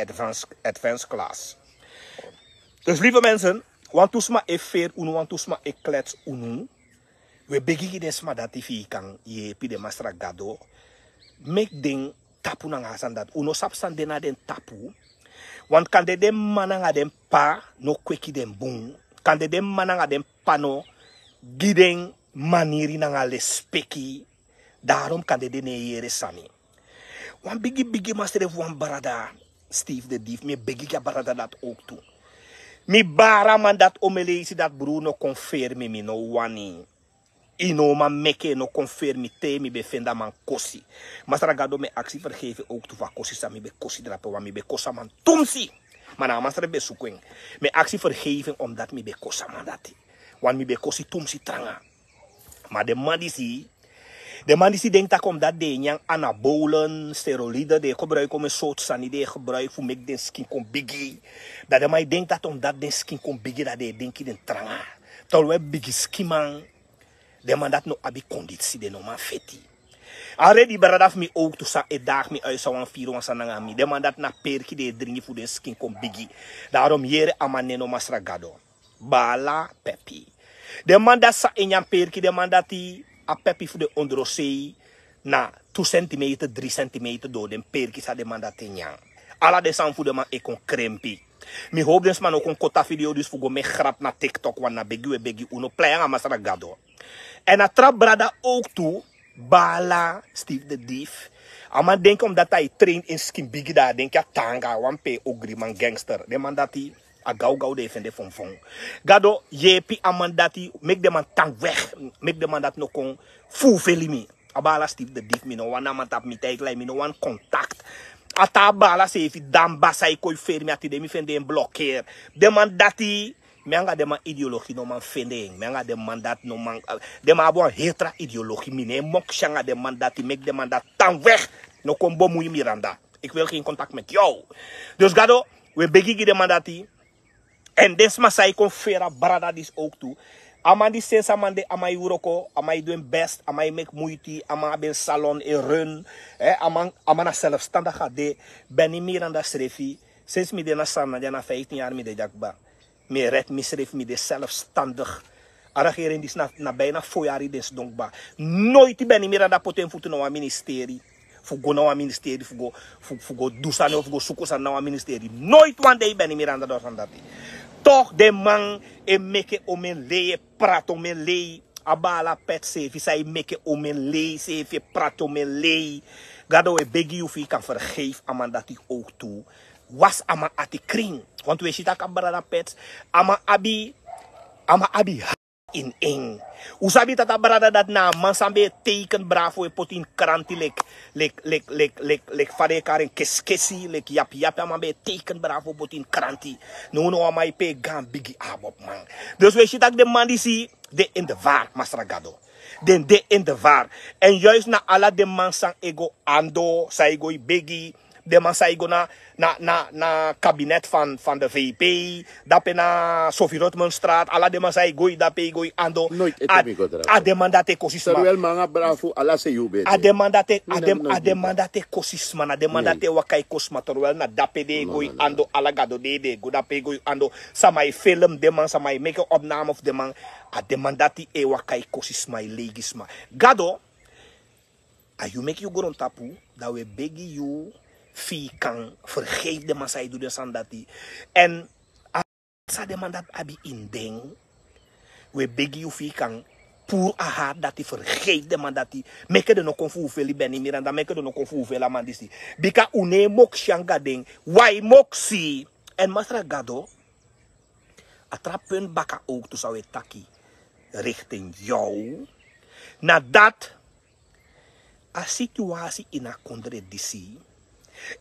advance class. Dus lieve mensen, wantu sma e feri unu wantu sma e klets unu. Wi e begi gi den sma dati fu yu kan yepi den masra gado. Meki den tapu nanga a sani dati un no sabi san de na den tapu. Want kande den mama nanga den p'pa no kweki den bun. Kande den mama nanga den p'pa no gi den maniri nanga lespeki. Darom kande den no e yere sani. Wan bigi bigi masrefu wan brada. Steve de dief mi e begi gi a brada dati owktu. Mi bari a man dati o mi e leisi dati bruru no kon feri mi mi no wani. Yu no o man meke en no kon feri mi te mi ben fende a man kosi. Masra gado mi e aksi fergeifi owktu fu a kosi san mi ben kosi drape wan mi ben kosi a man tumsi. Ma na a masra ben suku en. Mi e aksi fergeifi en omdati mi ben kosi a man dati. Wan mi ben kosi tumsi tranga. Ma den man disi den man disi denki tak' omdati den e nyan anabolen sterolide den e gebruiki omen sortu sani den e gebruiki fu meki den skin kon bigi. Dan den man e denki dati omdati den skin kon bigi dan den e denki den tranga. Tolwe bigi skinman. Den man dati no abi konditsi den no man feti. Alredi brada fu mi owktu san e dagi mi uisa wan firi wan sani nanga mi den man dati na perki den e dringi fu den skin kon bigi. Darom yere a man nen no masra gado. Baala pepi. Den man dati san e nyan perki den man dati a pepi fu den ondrosei. Na tu sentimeter dri sentimeter dori den perki san den man dati e nyan. Ala den sani fu den man e kon krempi. Mi howpu den sma no kon koti a video disi fu go meki grapu na tiktok wani na begi wi e begi unu plei anga masra gado. Èn a tra brada owktu. Baala steve de dief. A man denki omdati a e train en skin bigi dan a denki a tan anga a wan pe ogriman gangster den man dati. A gawgaw den e fende fonfon. Gado yepi a man dati meki den man tan weg. Meki den man dati no kon fufeli mi. A baala steve de dief mi no wani a man tapu mi taiklai mi no wani kontakt. A taa baala seefi dan basa e kon e feri mi a tide mi fende en blokeri. Den man dati. Mi anga den man ideologi no man fende en mi anga den man dati no man. Den man abi wan hetra ideologi mi no e moksi anga den man dati meki den man dati tan weg. No kon bomui miranda. Iki wil gen kontakt meti yow. Dus gado, wi e begi gi den man dati. Èn den sma san e kon feri a brada disi owktu. A man di sensi a man de, a man e wroko, a man e du en best, a man e meki muiti, a man abi en salon e run. Eh, a man a man na selfstandig a de. Benny Miranda srefi, sensi mi de na Saanan dya, na vijftien yari mi de dya kba. Mi e red misrefi, mi de selfstandig. A regering disi na bijna fo yari den sidon kba. Noiti Benny Miranda poti en futu na wan ministeri, fu go na wan ministeri fu go, fu go du sani of fu go suku sani na wan ministeri. Noiti wan dei Benny Miranda du a sani dati. Toch den man e meki en omen lei, e prati omen lei. A baala Pet seefi san e meki en omen lei seefi, e prati omen lei. Gado, wi e begi yu fu yu kan vergeef a man dati ook tu. Wasi a man ati krin. Want wi e si tak' a brada Pet, a man abi, a man abi ha- in en. Un sabi tak' a brada dati na a man san ben e teken bravo, e poti ini kranti leki, leki, leki, leki, leki, leki fa den e kari en, keskesi, leki yapiyapi, a man ben e teken bravo poti ini kranti. Nownow a man e pe gaan bigi abop man. Dus wi e si tak' den man disi de in de war, Masra Gado. Den de in de war. En juist na ala den man san e go ando, san e go e begi, den man san e go na, na, na, na kabinet van, van de V P, dape na Sophie Rotmanstraat, ala den man san e go e dape e go e ando. Nooit ete mi go drape. A den man dati e kosi sma. Terwijl mi nanga bravo ala se yu ben de. A den man dati, a den, a den man dati e kosi sma, na den man dati e waka e kosi sma, terwijl na dape den e go e ando, ala Gado dei den e go dape e go e ando. Sama e film den man, sama e meki opname fu den man. A den man dati e waka e kosi sma, e leigi sma. Gado, a yu meki yu grontapu, dan wi e begi yu fu yu kan vergeef den man san e du den sani dati. En a san den man dati abi ini den, wi e begi yu fu yu kan puru a hart dati, vergeef den man dati. Meki den no kon fu fufeli Benny Miranda, meki den no kon fu fufeli a man disi. Bika un no e moksi anga den, wi e moksi. En Masra Gado, a tra punt baka ook tu san wi e taki richting yu. Na dati a situasi ini a kondre disi.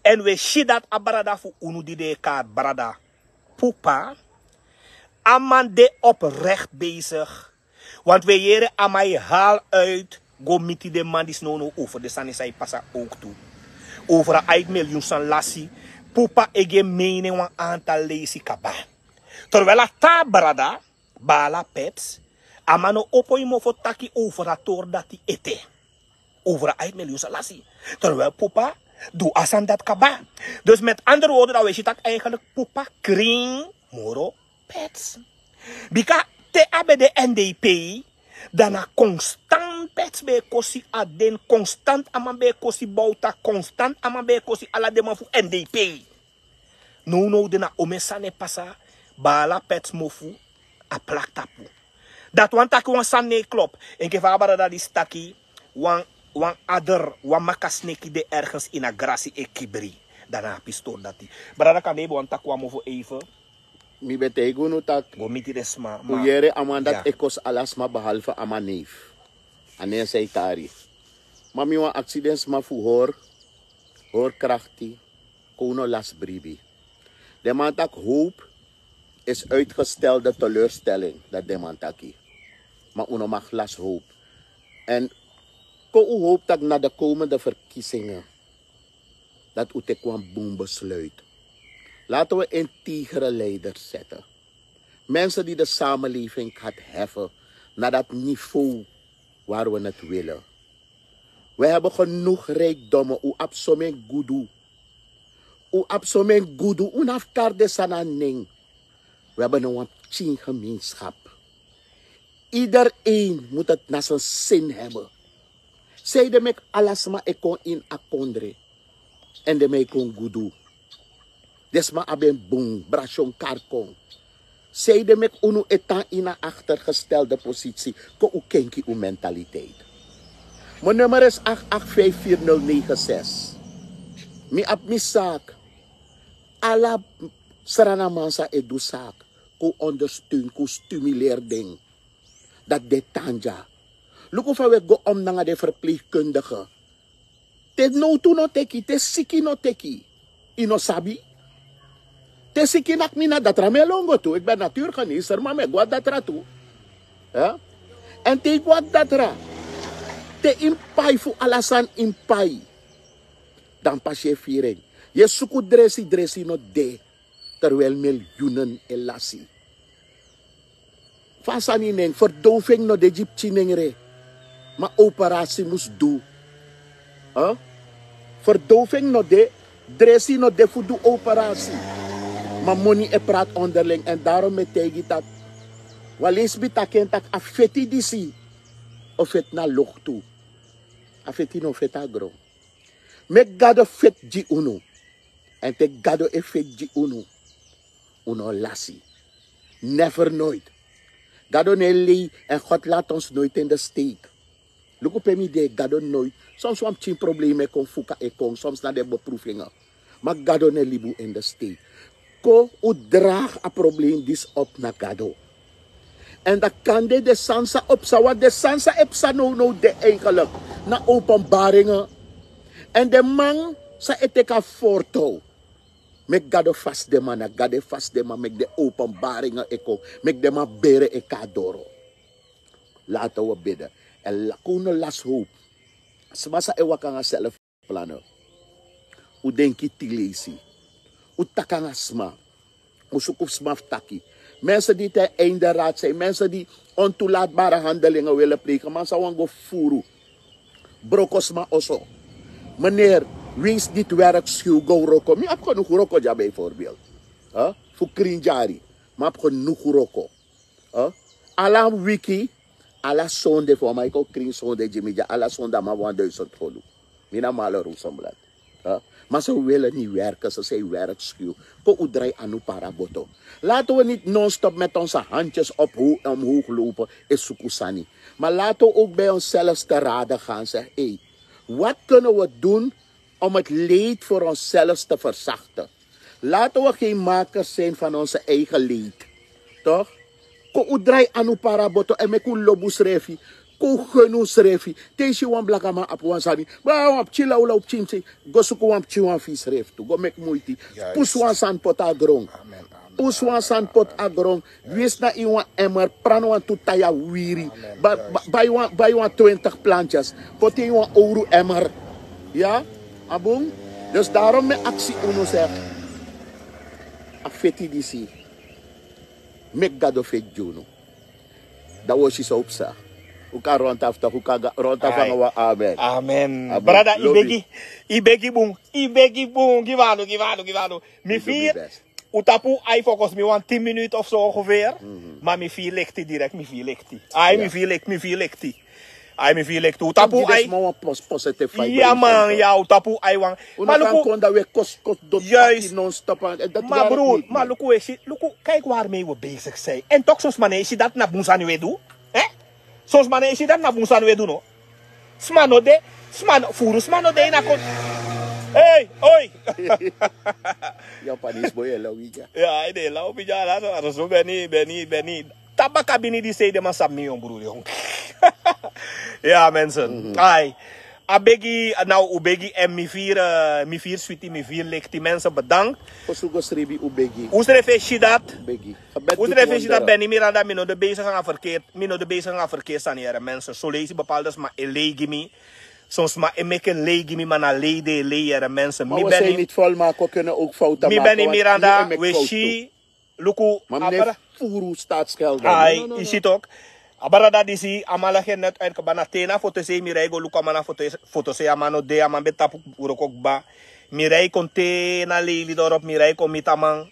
En wi e si dati a brada fu unu di den e kari brada Pupa, a man de oprecht bezig. Want wi e yere a man e hal uit go miti den man disi nownow over den sani san e pasa ook tu. Over a aiti miljoen san lasi. Pupa e gi en mening wan aantal leisi kaba. Terwijl a taa brada, baala Pet, a man no opo en mofo taki over a tori dati ete. Over a aiti miljoen san lasi. Terwijl Pupa du a sani dati kaba. Dus met andere woorden, dan wi e si tak' eigenlijk Pupa krin moro Pet. Bika te a ben de N D P, dan na constant Pet ben e kosi a den, constant a man ben e kosi Bouta, constant a man ben e kosi ala den man fu N D P. Nownow de na omen sani e pasa, baala Pet mofu a plaki tapu. Dati wani taki wan sani no e klop. Enke fa a brada disi taki, wan, wan ader, wan makasneki de ergens ini a grasi e kibri. Dan na a pistori dati. Brada, kande yu ben wani taki wan mofo even. Mi ben taigi unu taki, go miti den sma, un yere a man dati e kosi ala sma behalve a man neef. A nen san e kari. Ma mi wani aksi den sma fu hori, hori krakti, kon un no lasi bribi. Den man taki hoop is uitgestelde teleurstelling, dati den man taki. Ma un no mag lasi hoop. En kon un hoop taki na de komende verkiezingen, dati un teki wan bun besluit. Laten we integere leiders zetten. Mensen die de samenleving gaat heffen naar dat niveau waar we het willen. We hebben genoeg rijkdommen. Un abi somen gudu. Un abi somen gudu. Un no abi kari den sani na nen. We hebben een wan pikin gemeenschap. Iedereen moet het naar zijn zin hebben. Sanede meki ala sma e kon ini a kondre. Èn den man e kon gudu. Den sma abi en bun, brasyon kari kon. Sanede meki unu e tan ini a achtergestelde positie, kon un kenki un mentaliteit. Mijn nummer is acht acht vijf vier nul negen zes. Mi abi mi zaak. Ala Srananman san e du zaak, kon ondersteun, kon stimuleer den. Dati de tan dya. Luku fa wi e go om nanga den verpleegkundige. Te nowtu no teki, te siki no teki. Yu no sabi. Te siki naki mi, na datra mi e lon go tu. Ik ben natuurgenezer, ma mi e go a datra tu. Èn te yu go a datra, te yu pai fu ala sani yu pai, dan pasi yu e firi en. Yu e suku dresi, dresi no de. Terwijl miljoenen e lasi. Fa a sani nen, ferdowfing no de gi pikin nengre. Ma operasi mus du. Ferdowfing no de, dresi no de fu du operasi. Ma moni e prati onderling, en darom mi e taigi taki, wan leisi mi taki en taki a feti disi o feti na loktu. A feti no feti na gron. Meki Gado feti gi unu. En te Gado e feti gi unu, un no lasi. Never, nooit. Gado no e lei, en God laat ons nooit in de steek. Luku pe mi de, Gado nooit. Soms wan pikin problema e kon, fuka e kon, soms na den beproevinga. Ma Gado no e libi un in de steek. Kon un dragi a probleem disi op na Gado. En dan kan de, de sani san e psa, want de sani san e psa nownow de eigenlijk na openbaringen. En de man san e teki a forto, meki Gado fasi den man, na Gado e fasi den man, meki den openbaringen e kon, meki den man bere e kon na doro. Laten we bidden. En kon un no lasi hoop. Sma san e waka nanga self plannen. Un denki tin leisi. Un taki nanga sma. Un suku fu sma fu taki. Mensen die ten einde raad zijn, mensen die ontoelaatbare handelingen willen plegen. Man san wani go fufuru. Broko sma oso. Meneer, wees niet werkschuw, go wroko. Mi abi genoeg wroko dya bijvoorbeeld. Fu krin dyari. Mi abi genoeg wroko. Ala wiki, ala sonde, fu a man e kon krin sonde gi mi dya, ala sonde a man abi wan duizend kolu. Mi na Malo Rosenblad. Ma ze willen niet werken, ze zijn werkschuw. Kon un drai anu para boto. Laten we niet non-stop met onze handjes op ho-, omhoog lopen, e suku sani. Maar laten we ook bij onszelf te raden gaan, zeg, hé, wat kunnen we doen om het leed voor onszelf te verzachten? Laten we geen makers zijn van onze eigen leed. Toch? Kon un drai anu para boto, en meki un lobi unsrefi. Kon un geni unsrefi. Te yu si wan blakaman abi wan sani, ba wan pikin lawlaw pikin, go suku wan pikin wan fu yusrefi tu. Go meki muiti. Pusu wan sani poti na gron. Pusu wan sani poti na gron. Winsi na ini wan emmer, prani wantu taya wiri. Bai wan, bai wan twintig plantjes. Poti ini wan owru emmer. Ya? A bun? Dus daarom mi e aksi unu, seri. A feti disi, meki Gado feti gi unu. Dan un o si san o psa. Un kan rondaf toch, un kan rondaf nanga wan amen. Amen. Brada, i begi, i begi bun, i begi bun. Gi wan, gi wan, gi wan. Mi firi, un tapu un ai, volgens mi wan tin minuten of zo ongeveer. Ma mi firi lekti direct, mi firi lekti. Ai, mi firi lekti, mi firi lekti. Ai, mi firi lekti. Un tapu un ai. Ya man, ya, un tapu un ai wan. Ma luku, kon dan we kos, kos doti taki non-stop. Ma broer, ma luku, we si, luku, kijk waarmee we bezig zijn. En toch, soms man e si dati na bun sani we du. Hè? Soms man e si dati na bun sani we du, no? Sma no de, sma no, furu sma no de ini a kon. Hey, oi. Japanese boy e law wi dya. Ya, ai de law wi dya, ala so, ala so, beni, beni, beni. Tabaka bini di sei de man sabi mi, yon broer, yon. Ya, mensen. Ai. A begi, now un begi, en mi firi, eh, mi firi switi, mi firi lekti, mensen, bedankt. Fosi un go sribi, un begi. Un srefi e si dati. Un begi. Gebed. Un srefi e si dati, Benny Miranda, mi no de bezig nanga verkeerd, mi no de bezig nanga verkeerd sani, yere, mensen. Son leisi bepaalde sma e lei gi mi. Son sma e meki lei gi mi, ma na lei den e lei, yere, mensen. Mi ben niet volmaakt, we kunnen ook fouten maken, want iedereen maakt fouten. Mi Benny Miranda, we si. Luku, ma mi no e furu staatsgeld. Ai, no, no, no, yu si toch. A brada disi, a man legi en net uit kaba. Na te na fotosei mi rei go luku a man na foto, fotosei, a man no de, a man ben tapu wroko kaba. Mi rei kon te na Lelydorp, mi rei kon miti a man.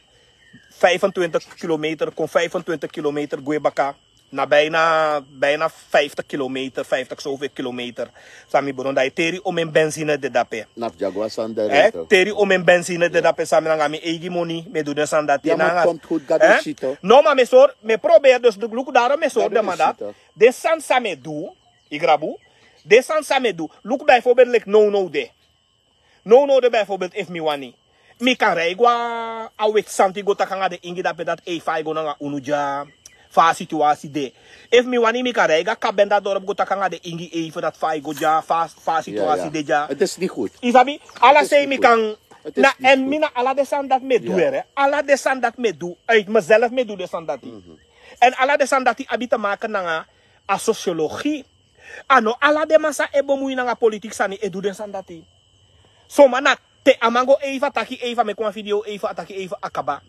Vijfentwintig kilometer, kon vijfentwintig kilometer gwe baka. Na bijna, bijna vijftig kilometer, vijftig zoveel kilometer. San mi bron, dan e teri omeni benzine de dape. Na fu dya go a sani dati. Eh, teri omeni benzine de dape, san mi nanga mi eigi moni mi e du den sani dati. Ya, ma nanga komt goed, Gado e si toch. No, ma mi e sori, mi e proberi, dus luku, daarom mi e sori den man dati. Den sani san mi e du, i grabu. Den sani san mi e du. Luku, bijvoorbeeld, like, nownow de. Nownow de, bijvoorbeeld, efu mi wani, mi kan rei go a Weti Santi go taki nanga den ingi dape dati, ei, fa ai go nanga unu dya, fa a situasi de. Efu mi wani, mi kan rei go a Kabendadorp go taki nanga den ingi, ei, fa dati, fa ai go dya, fa, fa a situasi de dya. Het is niet goed. I sabi, ala sei mi kan. Na, en mi na ala den sani dati mi e du, yere. Ala den sani dati mi e du, uit mezelf mi e du den sani dati. En ala den sani dati abi te maken nanga a sociologie. A no ala den man san e bemui nanga politiki sani e du den sani dati. Son man na te a man go ei fu a taki, ei fu a meki wan video, ei fu a taki, ei fu a kaba.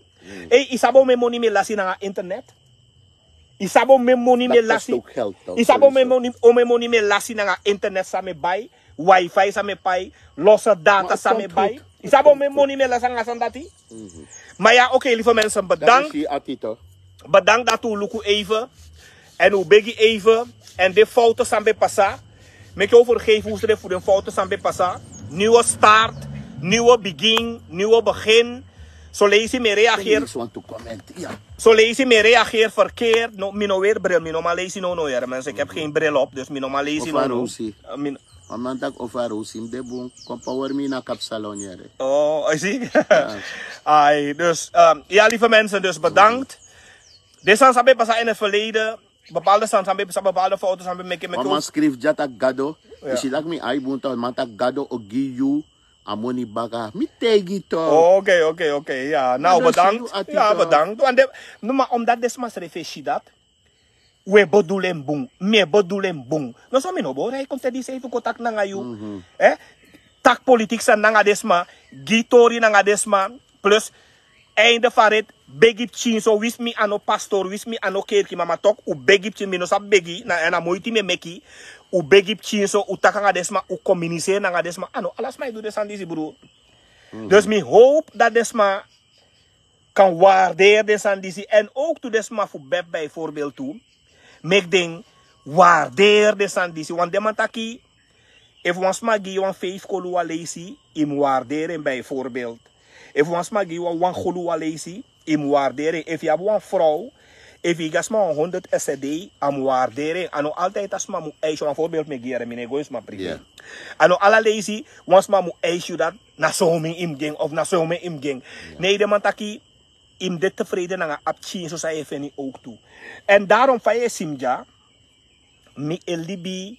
Ei, i sabi omeni moni mi e lasi nanga internet? Yu sabi omeni moni mi e lasi? Yu sabi omeni moni mi e lasi nanga internet san mi e bai, wifi san mi e pai, losse data san mi e bai? Yu sabi omeni moni mi e lasi nanga a sani dati? Ma ya, oké, lieve mensen, bedankt. Bedankt dat u luku even. En u begi even. En de fouten san ben pasa, meki u vergeef u srefi fu den fouten san ben pasa. Nieuwe start, nieuwe begin, nieuwe begin. Soleisi mi e reageer. Soleisi mi e reageer verkeerd. No, mi no weri bril, mi no man leisi no no, yere mensen. Ik heb geen bril op, dus mi no man leisi no no. Wan man taki ofu a rosi mi de bun, kon power mi na kapsalon yere. Oh, I see. Ai, dus, ehm, ja, lieve mensen, dus bedankt. Dit sani san ben pasa in het verleden. Bepaalde sani san ben pasa, bepaalde fouten san ben meki, meki. Wan man skrifi dya taki Gado. Yu si taki mi ai bun, tok, man taki Gado o gi yu a moni baka. Mi taigi yu tok. Oké, oké, oké, ya. Nou, bedankt. Ya, bedankt. Want de, no, maar omdat den sma srefi e si dat, we bedoel en bun, mi e bedoel en bun. No, so mi no bo rei kon te disi even kon taki nanga yu. Eh? Taki politiek sani nanga den sma, gi tori nanga den sma, plus einde van rit, begi pikin so, winsi mi a no pastor, winsi mi a no kerki, ma mi tok, u begi pikin, mi no sabi begi, na, na moiti mi e meki, u begi pikin so, u taki nanga den sma, u communiceren nanga den sma, a no ala sma e du den sani disi, broer. Dus mi hoop dat den sma kan waardeer den sani disi. En ook tu den sma fu bep bijvoorbeeld tu. Meki den waardeer den sani disi. Want den man taki, efu wan sma gi yu wan vijf kolu wan leisi, yu mu waardeer en bijvoorbeeld. Efu wan sma gi yu wan wan kolu wan leisi, yu mu waardeer en. Efu yu abi wan vrouw, efu yu gi a sma wan honderd S D, a mu waardeer en. A no altijd a sma mu eisi. Wan voorbeeld mi e gi, yere, mi no e go ini sma privé. A no ala leisi wan sma mu eisi yu dat na so mi yu mu gi en, of na so mi yu mu gi en. Nee, den man taki, yu mu de tevreden nanga a pikin so san yu e feni ook tu. En daarom fa yu e si mi dya, mi e libi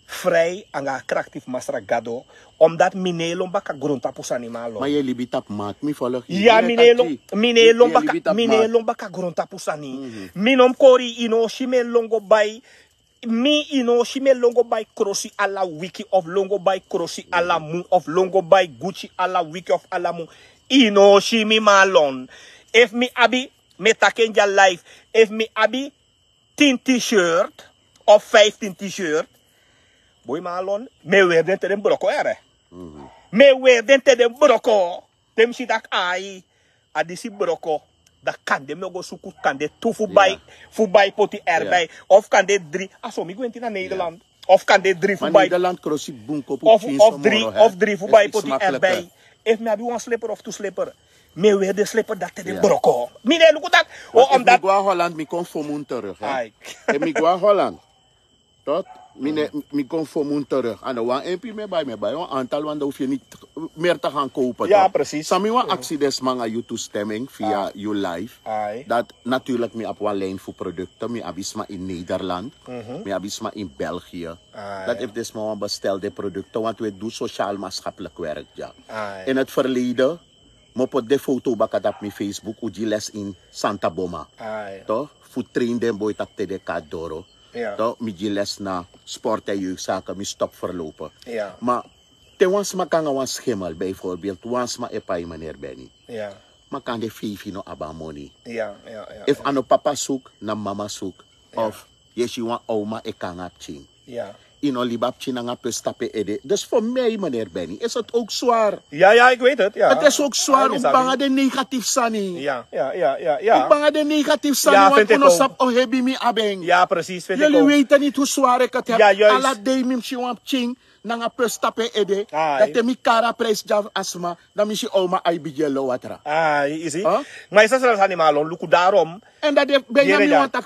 vrij anga a krakti fu Masra Gado, omdat mi no e lon baka grontapu sani, mi no e lon. Ma yu e libi tapu maat, mi follow yu. Ya, mi no e lon, mi no e lon baka, mi no e lon baka grontapu sani. Mi no mu kori, yu no o si mi e lon go bai, mi, yu no o si mi e lon go bai krosi ala wiki, of lon go bai krosi ala mun, of lon go bai Gucci ala wiki of ala mun. Yu no o si mi, mi no e lon. Efu mi abi, mi e taki en dya live, efu mi abi tin t-shirt of vijftien t-shirt, boi, mi no e lon, mi e weri den te den broko, yere. Mi e weri den te den broko. Te mi si taki ai, a disi broko, dan kande mi o go suku kande tu fu bai, fu bai poti erbij. Of kande dri, a so mi gwenti na Nederland. Of kande dri fu bai. Nederland krosi bunkopu. Of, of dri, of dri fu bai poti erbij. Efu mi abi wan slipper of tu slipper, mi e weri den slipper dati te den broko. Mi no e luku dati. O, omdat mi go na Holland, mi kon fu mun terug, hè. Ai. Efu mi go na Holland, tot, mi ne, mi kon fu mun terug. A no wan empi mi e bai, mi e bai wan aantal, want dan hoef je niet meer te gaan kopen, toch? Precies. San mi wani aksi den sma nanga yu toestemming via yu live. Dat natuurlijk mi abi wan lijn fu producten, mi abi sma in Nederland, mi abi sma in België. Dat efu den sma wani bestel den producten, want we doen sociaal-maatschappelijk werk, ja. In het verleden, mi o poti den foto baka tapu mi Facebook, un gi les in Santa Boma. Toch? Fu train den boi tapu te den kan doro. Toch? Mi gi les na sport en jeugdzaken, mi stop voorlopig. Ma te wan sma kon nanga wan schimmel, bijvoorbeeld, wan sma e pai, meneer Benny. Ma kande feifi no abi a moni. Efu a no papa suku, na mama suku. Of yu e si wan oma e kon nanga pikin. Yu no libi a pikin nanga pers tapu en ede. Dus voor mij, meneer Benny, is het ook zwaar. Ja, ja, ik weet het. Het is ook zwaar. Un banga den negatief sani. Un banga den negatief sani, want un no sabi o hebi mi abi en. Jullie weten niet hoe zwaar ik het heb. Ala dei mi si wan pikin nanga pers tapu en ede. Dan te mi kari a prijs dya fu a sma, dan mi si oma ai bigin e lo watra. Ma yu sa srali sani, mi no e lon, luku, daarom. En dat de Benjamin wan taki